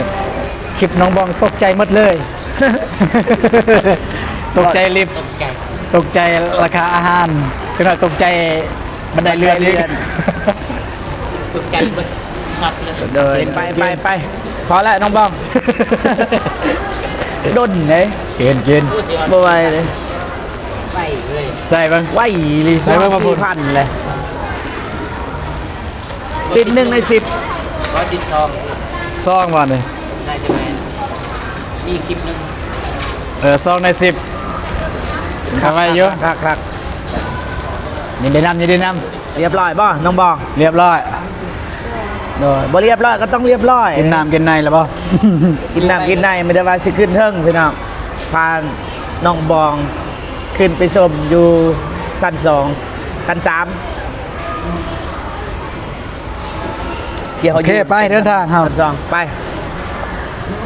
ຄລິບນ້ອງບອງຕົກໃຈໝົດເລີຍ. ຕົກໃຈລິບ ຕົກໃຈ ຕົກໃຈລາຄາອາຫານ ຈັກໜ້ອຍຕົກໃຈບັນໄດເລື່ອນອີກ. ຕົກໃຈເບິດຊັອດເລີຍ. ໂດຍ ໄປ ໄປ ໄປ ພໍແລ້ວນ້ອງບອງ. ດົນເດ້ ກິນ ກິນ ບໍ່ໄຫວເດ້. ໄວເລີຍ ໃສ່ເບິ່ງ ໄວອີ່ຫຼີ. ໃສ່ເບິ່ງ ສອງສີ່ພັນເລີຍ. ຕິດໜຶ່ງໃນສິບ ຂໍຕິດສອງ ສອງວ່ານີ້ ໜ້າຈະແມ່ນ ມີຄລິບໜຶ່ງ ເອີ ສອງໃນສິບ ຄັກ ເອົາໄວ້ຢູ່ ຄັກໆ. ຍິນດີນຳ ຍິນດີນຳ. ລຽບຮ້ອຍບໍ່ນ້ອງບອງ? ລຽບຮ້ອຍ. ໂດຍ ບໍ່ລຽບຮ້ອຍກໍຕ້ອງລຽບຮ້ອຍ. ກິນນ້ຳກິນໃນແລ້ວບໍ່? ກິນນ້ຳກິນໃນ ມີແຕ່ວ່າຊິຂຶ້ນເທິງພີ່ນ້ອງ ພານ້ອງບອງຂຶ້ນໄປຊົມຢູ່ຊັ້ນສອງ ຊັ້ນສາມ. ໂອເຄ ໄປ ເດີນທາງເຮົາ ສອງ ໄປ.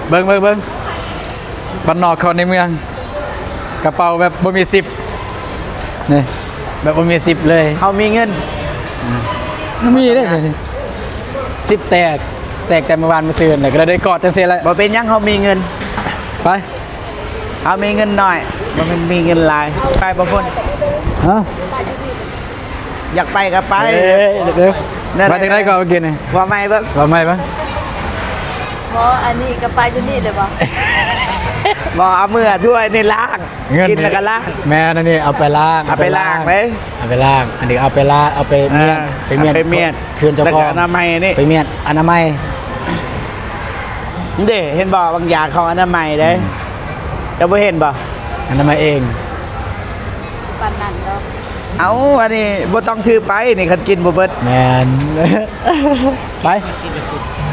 ເບິ່ງ ເບິ່ງ ເບິ່ງ ບ້ານນອກເຂົ້າໃນເມືອງ ກະເປົາແບບບໍ່ມີຊິບ ນີ້ ແບບບໍ່ມີຊິບເລີຍ. ເຮົາມີເງິນ ອືມ ມີເດ້ ຊິບແຕກ ແຕກແຕ່ມື້ວານມື້ຊືນ ແລ້ວກໍໄດ້ກອດຈັ່ງຊີ້ແຫຼະ. ບໍ່ເປັນຫຍັງ ເຮົາມີເງິນ ໄປ. ເຮົາມີເງິນໜ້ອຍ ບໍ່ແມ່ນມີເງິນຫຼາຍ. ໄປບໍ່ຝົນ? ຮະ? ຢາກໄປກໍໄປ. ເອີ ເອີ ແນວໃດ ມາຈັ່ງໃດກໍເອົາກິນນີ້ ວ່າໃໝ່ເບິ່ງ ວ່າໃໝ່ເບິ່ງ. ບໍ່ ອັນນີ້ກໍປະຢູ່ນີ້ເລີຍບໍ່? ບໍ່ ເອົາມືຖ້ວຍນີ້ລ້າງ ເງິນ ກິນແລ້ວກໍລ້າງ. ແມ່ນ ອັນນີ້ເອົາໄປລ້າງ ເອົາໄປລ້າງເດ້ ເອົາໄປລ້າງ. ອັນນີ້ເອົາໄປລ້າງ ເອົາໄປມ້ຽນ ອ່າ ໄປມ້ຽນ ເອົາໄປມ້ຽນ ຄືນເຈົ້າຂອງ ແລ້ວກໍອະນາໄມນີ້ ໄປມ້ຽນອະນາໄມ. ເດ້ ເຫັນບໍ່ ບາງຢາເຂົາອະນາໄມເດ້. ອືມ ເຈົ້າບໍ່ເຫັນບໍ່? ອະນາໄມເອງ ປານນັ້ນດອກ. ເອົ້າ ອັນນີ້ບໍ່ຕ້ອງຖືໄປນີ້ ຄັນກິນບໍ່ເບິດ. ແມ່ນ ໄປ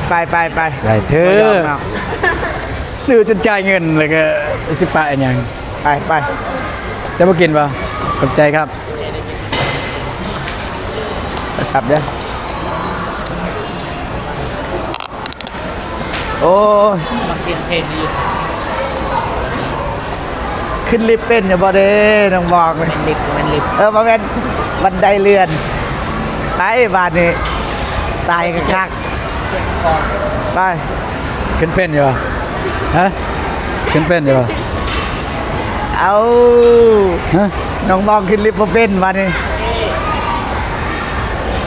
ໄປ ໄປ ໄປ ໄດ້ເທີ ບໍ່ຍອມເນາະ. ຊື້ຈົນຈ່າຍເງິນ ແລ້ວກໍຊິປະຫຍັງ? ໄປ ໄປ. ເຈົ້າບໍ່ກິນບໍ່? ຂອບໃຈຄັບ. ໄປຄັບເດີ້. ໂອ້ຍ ມັກສຽງເພງຢູ່. ຂຶ້ນລິບເປັນຢູ່ບໍ່ເດ້ນ້ອງບອງ? ແມ່ນລິບ ແມ່ນລິບ. ເອີ ບໍ່ແມ່ນ ບັນໄດເລື່ອນ. ຕາຍບາດນີ້ ຕາຍຄັກໆ. ໄປ ຂຶ້ນເປັນຢູ່ບໍ່? ຮະ? ຂຶ້ນເປັນຢູ່ບໍ່? ເອົ້າ ຮະ? ນ້ອງບອງຂຶ້ນລິບບໍ່ເປັນບາດນີ້.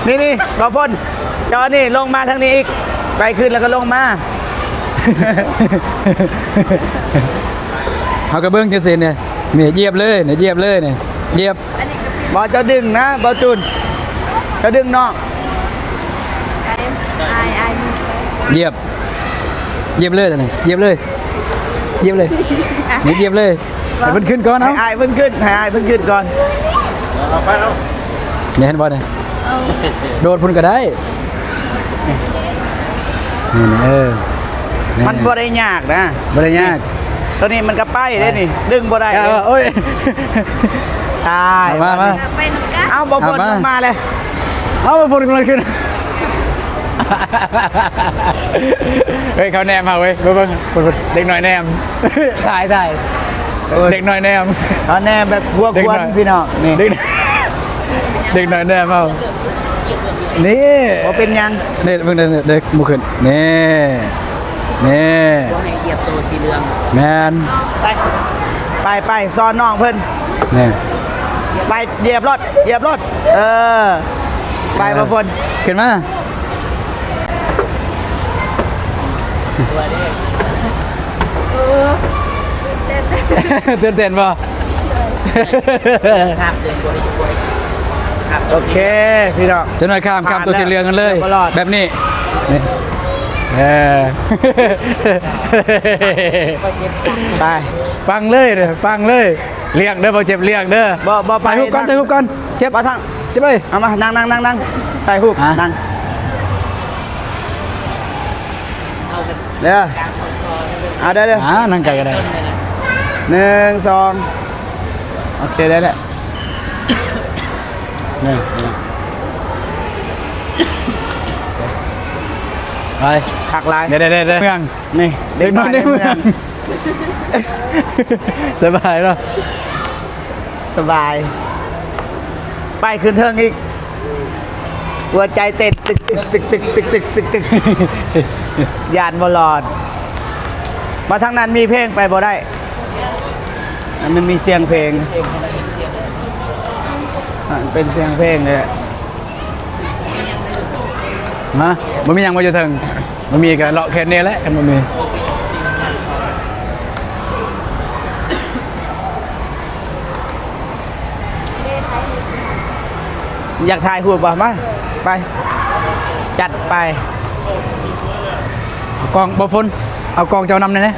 ນີ້ໆ ບໍ່ຝົນ ເຈົ້ານີ້ລົງມາທາງນີ້ອີກ ໄປຂຶ້ນແລ້ວກໍລົງມາ. ເຮົາກໍເບິ່ງຈັ່ງຊີ້ນີ້ ນີ້ຢຽບເລີຍນີ້ ຢຽບເລີຍນີ້ ຢຽບ. ບໍ່ ເຈົ້າດຶງນະ ບໍ່ຈູນ ເຈົ້າດຶງນ້ອງ. ຢຽບ ຢຽບເລີຍຕອນນີ້ ຢຽບເລີຍ ຢຽບເລີຍ ນີ້ຢຽບເລີຍ. ໃຫ້ເພິ່ນຂຶ້ນກ່ອນ ເອົາ ໃຫ້ອ້າຍເພິ່ນຂຶ້ນ ໃຫ້ອ້າຍເພິ່ນຂຶ້ນກ່ອນ. ເອົາໄປ ເອົາ ນີ້ເຫັນບໍ່ນີ້? ເອົາ ໂດດພຸ້ນກໍໄດ້. ນີ້ ນີ້ ເອີ ນີ້ ມັນບໍ່ໄດ້ຍາກນະ ບໍ່ໄດ້ຍາກ. ໂຕນີ້ມັນກໍໄປເດ້ນີ້ ໄປ ດຶງບໍ່ໄດ້ເດ້. ເອົາ ໂອ້ຍ ຕາຍ ເອົາມາ ມາ ໄປນຳກັນ. ເອົາ ບໍ່ຝົນ ເອົາມາ ລົງມາເລີຍ. ເອົາ ບໍ່ຝົນກຳລັງຂຶ້ນ. ເຮີ້ຍ ເຂົາແນມເຮົາເວີຍ ເບິ່ງ ເບິ່ງ ເດັກນ້ອຍແນມ ຖ່າຍ ຖ່າຍ ໂອ້ຍ ເດັກນ້ອຍແນມ ເຂົາແນມແບບຫົວຂວັນ ເດັກນ້ອຍ ພີ່ນ້ອງ ນີ້ ເດັກ ເດັກນ້ອຍແນມເຮົາ ນີ້ ບໍ່ເປັນຫຍັງ ນີ້ ເບິ່ງເດີ ເດັກໝູ່ຂຶ້ນ ນີ້ ນີ້ ບໍ່ໃຫ້ຢຽບໂຕສີເຫຼືອງ ແມ່ນ ໄປ ໄປ ໄປ ສອນນ້ອງເພິ່ນ ນີ້ ໄປ ຢຽບໂລດ ຢຽບໂລດ ເອີ ໄປ ເອີ ບໍ່ຝົນ ຂຶ້ນມາ. ຕື່ນເຕັ້ນບໍ່? ໂອເຄ ພີ່ນ້ອງ ຈັກໜ້ອຍຂ້າມ ຂ້າມໂຕສີເຫຼືອງກັນເລີຍ ແບບນີ້ ນີ້ ເອີ ໄປ ປັງເລີຍ ປັງເລີຍ. ລ້ຽງເດີ ບໍ່ເຈັບລ້ຽງເດີ ບໍ່ ບໍ່ໄປ ຖ່າຍຮູບກ່ອນ ຖ່າຍຮູບກ່ອນ ເຈັບ ບໍ່ທາງ ເຈັບເອີຍ ເອົາມາ ນັ່ງ ນັ່ງ ນັ່ງ ນັ່ງ ຖ່າຍຮູບ ອ່ະ ນັ່ງ ເດີ ເອົາເດີ ເດີ ອ່າ ນັ່ງໄກກໍໄດ້ ໜຶ່ງ ສອງ ໂອເຄ ໄດ້ແລ້ວ ນີ້ ໄປ ຄັກຫຼາຍ ເດ້ໆໆ ເມືອງ ນີ້ ເດັກນ້ອຍໃນເມືອງ ເດັກນ້ອຍໃນເມືອງ ສະບາຍເນາະ ສະບາຍ ໄປຂຶ້ນເທິງອີກ ຫົວໃຈເຕັ້ນຕຶກໆໆ ຢ້ານບໍ່ລອດ ມາທາງນັ້ນມີເພງ ໄປບໍ່ໄດ້ ອັນນັ້ນມີສຽງເພງ ອັນເປັນສຽງເພງເດ້ ຮະ ບໍ່ມີຫຍັງບໍ່ຢູ່ເທິງ ບໍ່ມີກໍເລາະແຄ່ນີ້ແຫຼະ ຄັນບໍ່ມີ. ຢາກຖ່າຍຮູບບໍ່? ມາ ໄປ ຈັດໄປ ເອົາກ້ອງ ບໍ່ຝົນ ເອົາກ້ອງເຈົ້ານຳແດ່.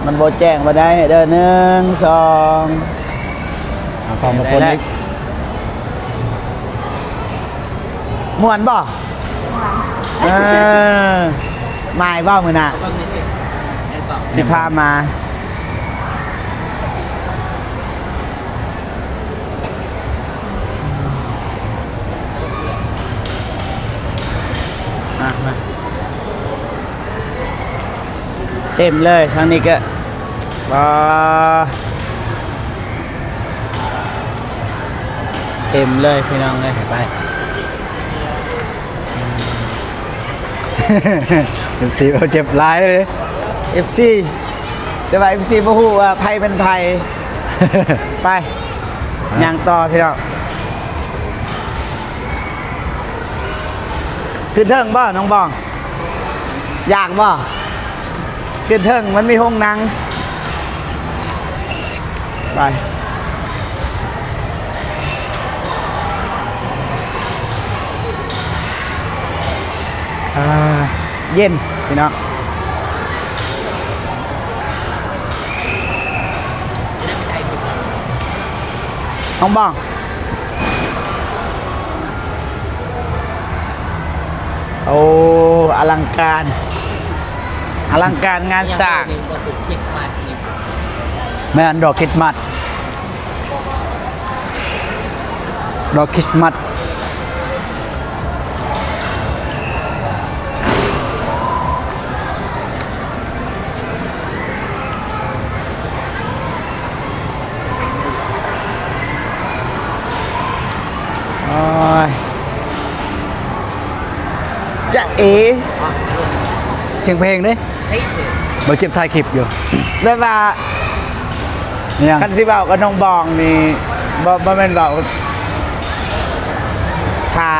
ມັນບໍ່ແຈ້ງປານໃດເດີ ໜຶ່ງ ສອງ ເອົາກ້ອງມາຄົນອີກ ມ່ວນບໍ່? ເອີ ມາອີກບໍ່ມື້ໜ້າ ຊິພາມາ. ມາ ມາ ເຕັມເລີຍ ທາງນີ້ກໍ ວ້າ ເຕັມເລີຍພີ່ນ້ອງເອີຍ ໄປ ເອັຟຊີ ເຈັບຫຼາຍເດ້ ເອັຟຊີ ແຕ່ວ່າເອັຟຊີບໍ່ຮູ້ວ່າໃຜເປັນໃຜ ໄປ ຍ່າງຕໍ່ພີ່ນ້ອງ ຂຶ້ນເທິງບໍ່ນ້ອງບອງ? ຢາກບໍ່? ຂຶ້ນເທິງມັນມີໂຮງໜັງ ໄປ ອ່າ ເຢັນພີ່ນ້ອງ ນ້ອງບອງ. ໂອ້ ອະລັງການ ອະລັງການງານສ້າງ ແມ່ນ ດອກຄຣິດສະມັດ ດອກຄຣິດສະມັດ. ໂອ້ຍ ຈະເອ ສຽງເພງເດ້ ບໍ່ເຈັບຖ່າຍຄລິບຢູ່ ແບບວ່າ ຫຍັງ? ຄັນຊິເວົ້າກັບນ້ອງບອງນີ້ ບໍ່ ບໍ່ແມ່ນເວົ້າ ຖ້າ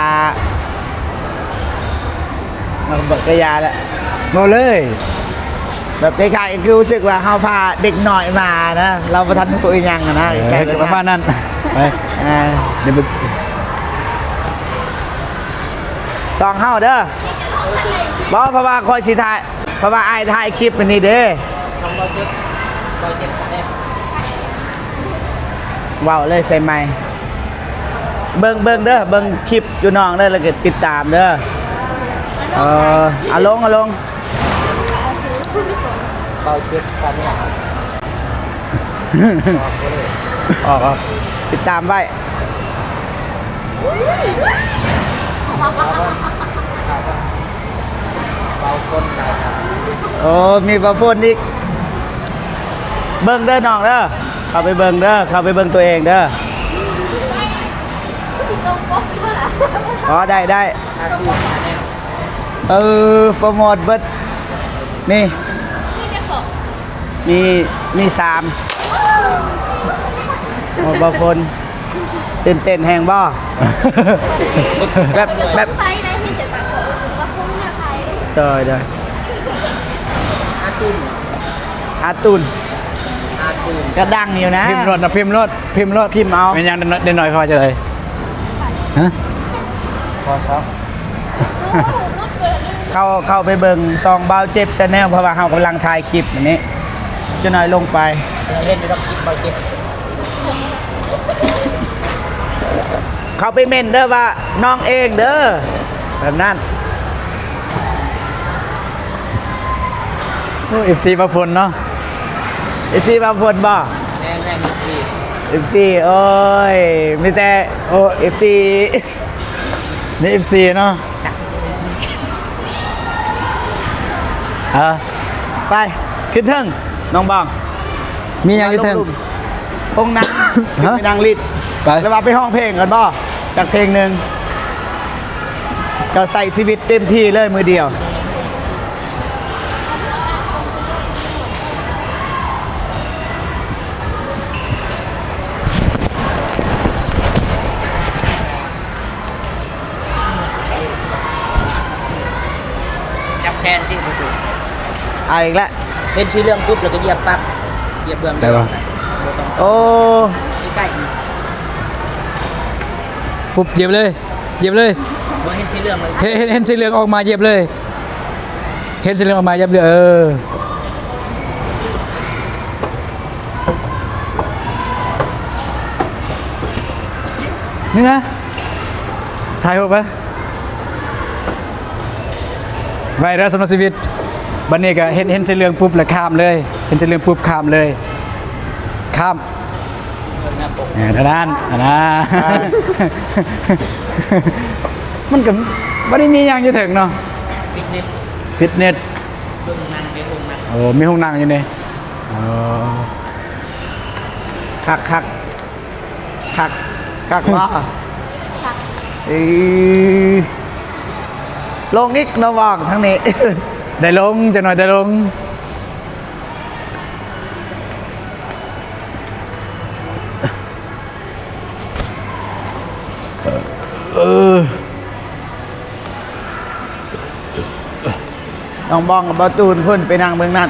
ເອົາ ບໍ່ ກະຢ່າແຫຼະ ເວົ້າເລີຍ ແບບຄ້າຍໆ ຄືຮູ້ສຶກວ່າເຮົາພາເດັກນ້ອຍມານະ ລາວບໍ່ທັນຮູ້ອີ່ຫຍັງນະ ເອີ ຄ້າຍໆ ປະມານນັ້ນ ໄປ ອ່າ ດຽວໄປ ສ່ອງເຮົາເດີ ບໍ່ ເພາະວ່າຂ້ອຍຊິຖ່າຍ ເພາະວ່າອ້າຍຖ່າຍຄລິບອັນນີ້ເດ້ ເວົ້າເລີຍໃສ່ໄມ ເບິ່ງ ເບິ່ງເດີ ເບິ່ງຄລິບຢູ່ນ້ອງເດີ ແລ້ວກໍຕິດຕາມເດີ ເອີ ເອົາລົງ ເອົາລົງ ເບົາເຈັບຊາແນລ ອອກ ອອກ ຕິດຕາມໄວ້. ໂອ້ ມີປະພົນອີກ ເບິ່ງເດີນ້ອງເດີ ເຂົ້າໄປເບິ່ງເດີ ເຂົ້າໄປເບິ່ງຕົວເອງເດີ ອໍ ໄດ້ ໄດ້ ເອີ ໂປຣໂມດເບິດ ນີ້ ມີ ມີສາມ ໂອ້ ບໍ່ຝົນ ຕື່ນເຕັ້ນແຮງບໍ່? ແບບ ແບບ ໂດຍ ໂດຍ ອາຕຸນ ອາຕຸນ ອາຕຸນ ກະດັງຢູ່ນະ ພິມໂລດນະ ພິມໂລດ ພິມໂລດ ພິມເອົາ ແມ່ນຫຍັງ ເດັກນ້ອຍເຂົາວ່າຈັ່ງໃດ? ຮະ? ພໍຊະ ເຂົ້າ ເຂົ້າໄປເບິ່ງຊ່ອງບ່າວເຈັບແຊນແນວ ເພາະວ່າເຮົາກຳລັງຖ່າຍຄລິບອັນນີ້ ຈັກໜ້ອຍລົງໄປ ເຫັນຢູ່ດອກຄລິບບ່າວເຈັບ ເຂົ້າໄປເມັ້ນເດີວ່ານ້ອງເອງເດີ ແບບນັ້ນ. ໂອ້ ເອັຟຊີບ່າວຝົນເນາະ ເອັຟຊີບ່າວຝົນບໍ່? ແມ່ນໆ ເອັຟຊີ ເອັຟຊີ ໂອ້ຍ ມີແຕ່ ໂອ້ ເອັຟຊີ ມີເອັຟຊີເນາະ ເອີ ໄປ ຂຶ້ນເທິງ ນ້ອງບອງ ມີຫຍັງຢູ່ເທິງ? ລົງລຸ່ມ ໂຮງໜັງ ຂຶ້ນໄປນັ່ງຫຼິ້ນ ໄປ ຫຼືວ່າໄປຮ້ອງເພງກ່ອນບໍ່? ຈັກເພງໜຶ່ງ ກໍໃຊ້ຊີວິດເຕັມທີ່ເລີຍມື້ດຽວ. ຈັບແຂນຕິປະຕູ ເອົາອີກແລ້ວ ເຫັນສີເຫຼືອງປຸບແລ້ວກໍຢຽບປັບ ຢຽບເບື້ອງດຽວ ໄດ້ບໍ່? ບໍ່ຕ້ອງ ໂອ້ ໃກ້ໆ ປຸບ ຢຽບເລີຍ ຢຽບເລີຍ ບໍ່ເຫັນສີເຫຼືອງເລີຍ ເຫັນ ເຫັນ ເຫັນສີເຫຼືອງອອກມາຢຽບເລີຍ ເຫັນສີເຫຼືອງອອກມາຢຽບເລີຍ ເອີ ນີ້ນະ ຖ່າຍຮູບໄປ ໄວ້ເດີສຳລັບຊີວິດ ບັດນີ້ກໍເຫັນ ເຫັນສີເຫຼືອງປຸບແລ້ວຂ້າມເລີຍ ເຫັນສີເຫຼືອງປຸບຂ້າມເລີຍ ຂ້າມ ເອີ ນັ້ນ ອັນນັ້ນ ອັນນັ້ນ ອ່າ ມັນກໍບໍ່ໄດ້ມີຫຍັງຢູ່ເທິງເນາະ ຟິດເນັດ ຟິດເນັດ ເບິ່ງໜັງ ໄປໂຮງໜັງ ໂອ້ ມີໂຮງໜັງຢູ່ນີ້ ອໍ ຄັກໆ ຄັກ ຄັກບໍ່? ຄັກ ເອີ ລົງອີກເນາະ ວ່າງທາງນີ້ ໄດ້ລົງ ຈັກໜ້ອຍໄດ້ລົງ ເອີ. ນ້ອງບອງກັບບ່າວຕູນພຸ້ນ ໄປນັ່ງເບິ່ງນັ້ນ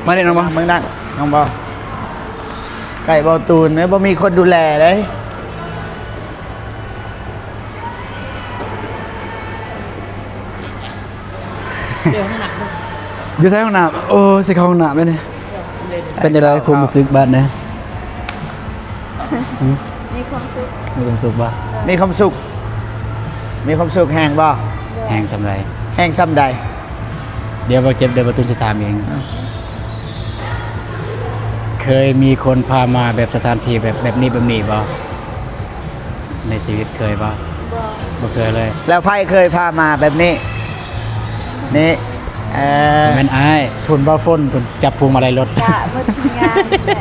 ມານີ້ນ້ອງບອງ ເບິ່ງນັ້ນ ນ້ອງບອງ ໃກ້ບ່າວຕູນເດ້ ບໍ່ມີຄົນດູແລເດ້ ຢູ່ໃສຫ້ອງນ້ຳ ໂອ້ ຊິເຂົ້າຫ້ອງນ້ຳແລ້ວນີ້ ເປັນຈັ່ງໃດຄວາມຮູ້ສຶກບາດນີ້? ຫືມ ມີຄວາມສຸກ ມີຄວາມສຸກບໍ່? ມີຄວາມສຸກ ມີຄວາມສຸກແຮງບໍ່? ໂດຍ ແຮງສ່ຳໃດ? ແຮງສ່ຳໃດ? ດຽວບໍ່ເຈັບ ດຽວບ່າວຕູນຊິຖາມເອງ ເຄີຍມີຄົນພາມາແບບສະຖານທີ່ແບບ ແບບນີ້ ແບບນີ້ບໍ່? ໃນຊີວິດເຄີຍບໍ່? ບໍ່ ບໍ່ເຄີຍເລີຍ ແລ້ວໃຜເຄີຍພາມາແບບນີ້? ນີ້ ເອີ ແມ່ນອ້າຍ ພຸ້ນບໍ່ ຝົນ ພຸ້ນຈັບພວງມາໄລລົດ ກະໝົດທີມງານແຫຼະ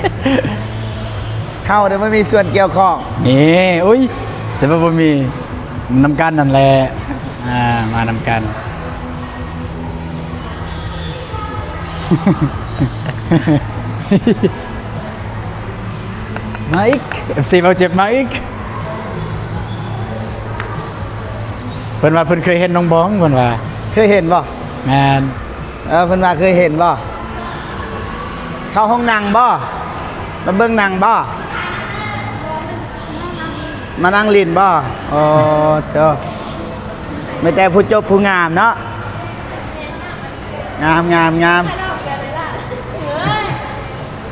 ເຮົາໄດ້ບໍ່ມີສ່ວນກ່ຽວຂ້ອງ ນີ້ ອຸ້ຍ ສະບາຍ ບໍ່ມີ ນຳກັນນັ້ນແຫຼະ ອ່າ ມານຳກັນ ມາອີກ ເອັຟຊີບ່າວເຈັບມາອີກ ເພິ່ນວ່າເພິ່ນເຄີຍເຫັນນ້ອງບອງ ເພິ່ນວ່າ ເຄີຍເຫັນບໍ່? ແມ່ນ ເອີ ເພິ່ນວ່າເຄີຍເຫັນບໍ່? ເຂົ້າຫ້ອງໜັງບໍ່? ມາເບິ່ງໜັງບໍ່? ມານັ່ງຫຼິ້ນບໍ່? ໂອ້ ໂທ້ ມີແຕ່ຜູ້ຈົບຜູ້ງາມເນາະ ງາມ ງາມ ງາມ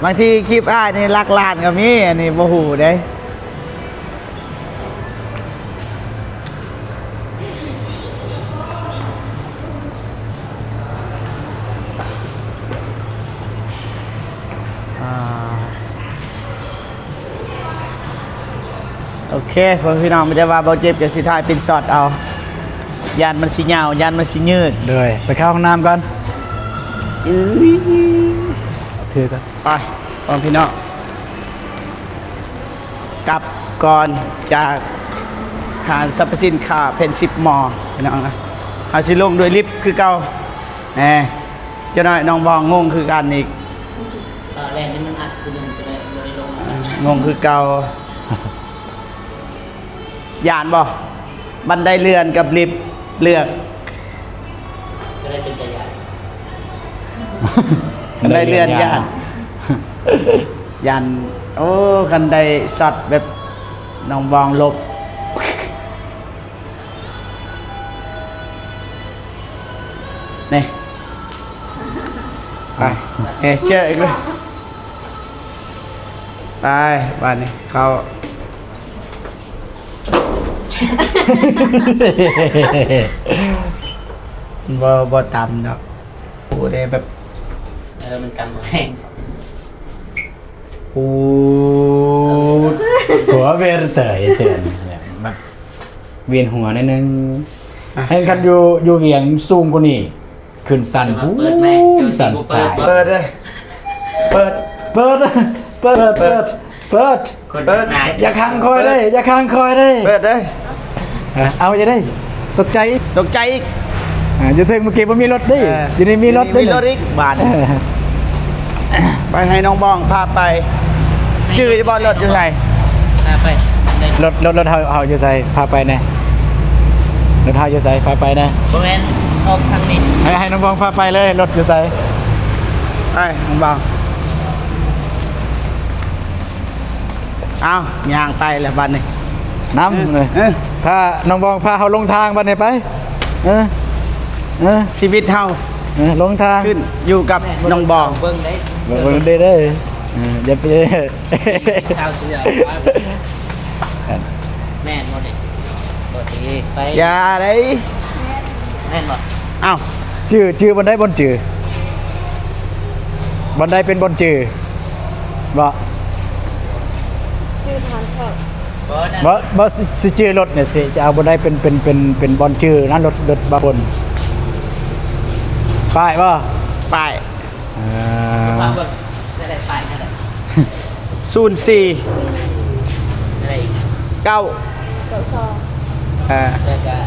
ບາງທີຄລິບອ້າຍນີ້ຫຼັກລ້ານກໍມີ ອັນນີ້ບໍ່ຮູ້ເດ້. ອ່າ ໂອເຄ ພໍ່ແມ່ພີ່ນ້ອງ ມີແຕ່ວ່າບໍ່ເຈັບຈະຊິຖ່າຍເປັນຊັອດເອົາ ຢ້ານມັນຊິຍາວ ຢ້ານມັນຊິຍືດ. ໂດຍ ໄປເຂົ້າຫ້ອງນ້ຳກ່ອນ ອື ຖືກ່ອນ ໄປ ພໍ່ແມ່ພີ່ນ້ອງ. ກັບກ່ອນຈາກຮ້ານສັບພະສິນຄ້າເພັນສິບມໍ ພີ່ນ້ອງນະ ເຮົາຊິລົງດ້ວຍລິບຄືເກົ່າ ແນ່ ຈັກໜ້ອຍນ້ອງບອງງົງຄືກັນອີກ ເອີ ແລ່ນໃຫ້ມັນອັດຜູ້ໜຶ່ງຈະໄດ້ບໍ່ໄດ້ລົງ ເອີ ງົງຄືເກົ່າ ຢ້ານບໍ່? ບັນໄດເລື່ອນກັບລິບ ເລືອກ ຈະໄດ້ເປັນຕາຢ້ານ ບັນໄດເລື່ອນຢ້ານ ຢ້ານ ໂອ້ ຄັນໄດ້ຊັອດແບບນ້ອງບອງຫຼົບ ນີ້ ໄປ ເອີ ເຈີອີກເລີຍ ໄປ ບາດນີ້ເຂົ້າ ບໍ່ ບໍ່ຕຳດອກ ໂອ້ ໄດ້ແບບ ເອີ ມັນກຳແຮງ. ໂອ້ ຫົວເວນເຕີຍເຕີຍ ແບບວຽນຫົວໜ້ອຍໜຶ່ງ. ອ່ະ ແຮ່ງຄັນຢູ່ ຢູ່ວຽງສູງກວ່ານີ້ ຂຶ້ນຊັ້ນ ເປີດແມ່ ປູ້ນ ຊັ້ນສຸດທ້າຍ. ເປີດເດ້ ເປີດ ເປີດ ເປີດ ເປີດ ເປີດ ເປີດ ເປີດ ຢ່າຂັງຂ້ອຍເດ້ ຢ່າຂັງຂ້ອຍເດ້ ເປີດເດ້. ເອີ ເອົາ ຢ່າໄດ້ ຕົກໃຈ ຕົກໃຈອີກ. ອ່າ ຢູ່ເທິງເມື່ອກີ້ບໍ່ມີລົດເດ້ ເອີ ຢູ່ນີ້ມີລົດເດ້ ມີລົດອີກບາດ. ເອີ ໄປໃຫ້ນ້ອງບອງພາໄປ. ຈື່ຢູ່ບໍ່ ລົດຢູ່ໃສ? ພາໄປ ລົດ ລົດ ລົດເຮົາ ເຮົາຢູ່ໃສ? ພາໄປແດ່. ລົດເຮົາຢູ່ໃສ? ພາໄປແດ່. ບໍ່ແມ່ນ ອອກທາງນີ້ ໃຫ້ ໃຫ້ນ້ອງບອງພາໄປເລີຍ. ລົດຢູ່ໃສ? ໄປ ນ້ອງບອງ. ເອົາ ຍ່າງໄປແລ້ວບັດນີ້ ນຳ ເອີ ເອີ ພານ້ອງບອງພາເຮົາລົງທາງບັດນີ້ໄປ. ເອີ ເອີ ຊີວິດເຮົາ ເອີ ລົງທາງ ຂຶ້ນຢູ່ກັບນ້ອງບອງ. ເບິ່ງໄດ້ ເບິ່ງໄດ້ເດີ. ເອີ ຢ່າໄປ ຊາວເສືອ ແມ່ນບໍ່ນີ້? ບໍ່ຕິ ໄປ ຢ່າໄດ້ ແມ່ນບໍ່? ເອົ້າ ຈື່ ຈື່ບ່ອນໃດບ່ອນຈື່? ບ່ອນໃດເປັນບ່ອນຈື່? ບໍ່ ຈື່ທາງເຂົ້າ ບໍ່ ບໍ່ ຊິ ຊິຈື່ລົດນີ້ ຊິ ຊິເອົາບ່ອນໃດເປັນ ເປັນ ເປັນ ເປັນບ່ອນຈື່ນະ? ລົດ ລົດບາບົນ ປ້າຍບໍ່? ປ້າຍ ອ່າ ປ້າຍ ປ້າຍ ສູນສີ່ ເກົ້າ ເກົ້າສອງ ອ່າ ແລ້ວກະ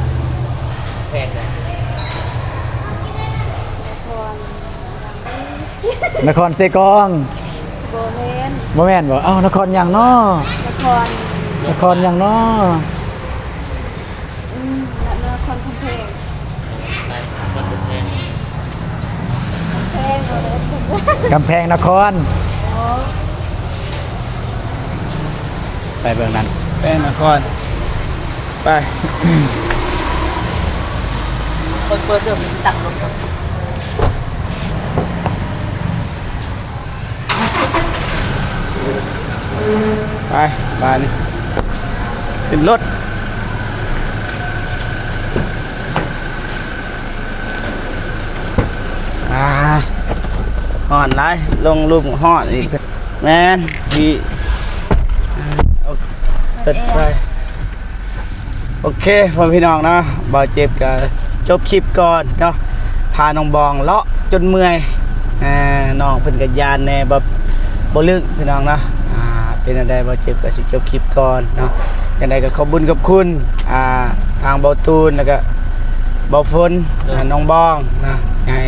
ແພງນະ ນະຄອນ ນະຄອນເຊກອງ. ບໍ່ແມ່ນ ບໍ່ແມ່ນບໍ່? ເອົ້າ ນະຄອນຫຍັງນໍ? ນະຄອນ ນະຄອນຫຍັງນໍ? ອືມ ນະຄອນຄຳແພງ ຄຳແພງ ກຳແພງນະຄອນ. ອໍ ໄປເບິ່ງນັ້ນ ແພງນະຄອນ. ໄປ ເປີດ ເປີດເດີ ມັນຊິຕັດລົດ. ໄປ ບາດນີ້ ຂຶ້ນລົດ. ອ່າ ຮ້ອນຫຼາຍ ລົງລຸ່ມຮ້ອນອີກ. ແມ່ນ ຊິ ເອົາ ເປີດໄຟ. ໂອເຄ ພໍ່ແມ່ພີ່ນ້ອງເນາະ ບ່າວເຈັບກະຈົບຄລິບກ່ອນເນາະ ພານ້ອງບອງເລາະຈົນເມື່ອຍ. ອ່າ ນ້ອງເພິ່ນກະຢ້ານແດ່ ບໍ່ ບໍ່ລຶ້ງພີ່ນ້ອງເນາະ. ອ່າ ເປັນແນວໃດ ບ່າວເຈັບກະຊິຈົບຄລິບກ່ອນເນາະ. ຈັ່ງໃດກະຂອບບຸນຂອບຄຸນ ອ່າ ທາງບ່າວຕູນ ແລ້ວກະບ່າວຝົນ ໂດຍ ອ່າ ນ້ອງບອງເນາະ ໃຫ້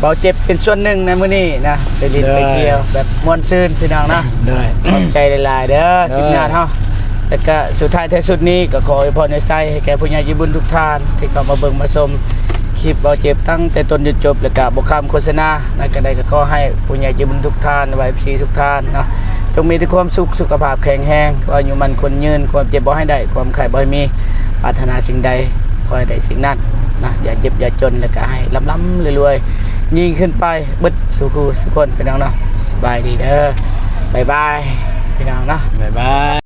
ບ່າວເຈັບເປັນສ່ວນໜຶ່ງໃນມື້ນີ້ນະ ໄປຫຼິ້ນ ໂດຍ ໄປທ່ຽວແບບມ່ວນຊື່ນພີ່ນ້ອງເນາະ. ໂດຍ ຂອບໃຈຫຼາຍໆເດີ ໂດຍ ທີມງານເຮົາ. ແລ້ວກະສຸດທ້າຍທ້າຍສຸດນີ້ ກໍຂໍອວຍພອນອວຍໄຊໃຫ້ແກ່ຜູ້ໃຫຍ່ໃຈບຸນທຸກທ່ານ ທີ່ເຂົ້າມາເບິ່ງມາຊົມຄລິບບ່າວເຈັບຕັ້ງແຕ່ຕົ້ນຈົນຈົບ ແລ້ວກະບໍ່ຂ້າມໂຄສະນາ. ໃນການໃດກໍຂໍໃຫ້ຜູ້ໃຫຍ່ໃຈບຸນທຸກທ່ານ ແລະວ່າ ເອັຟຊີ ທຸກທ່ານເນາະ ຈົ່ງມີແຕ່ຄວາມສຸກ ສຸຂະພາບແຂງແຮງ ອາຍຸໝັ້ນຂວັນຍືນ ຄວາມເຈັບບໍ່ໃຫ້ໄດ້ ຄວາມໄຂ້ບໍ່ໃຫ້ມີ ປາດຖະໜາສິ່ງໃດຂໍໃຫ້ໄດ້ສິ່ງນັ້ນນະ ຢ່າເຈັບຢ່າຈົນ ແລ້ວກະໃຫ້ລ່ຳໆລວຍໆ ຍິ່ງຂຶ້ນໄປເບິດສູ່ຄູ່ສູ່ຄົນ ພີ່ນ້ອງເນາະ. ສະບາຍດີເດີ ບາຍບາຍ ພີ່ນ້ອງເນາະ ບາຍບາຍ.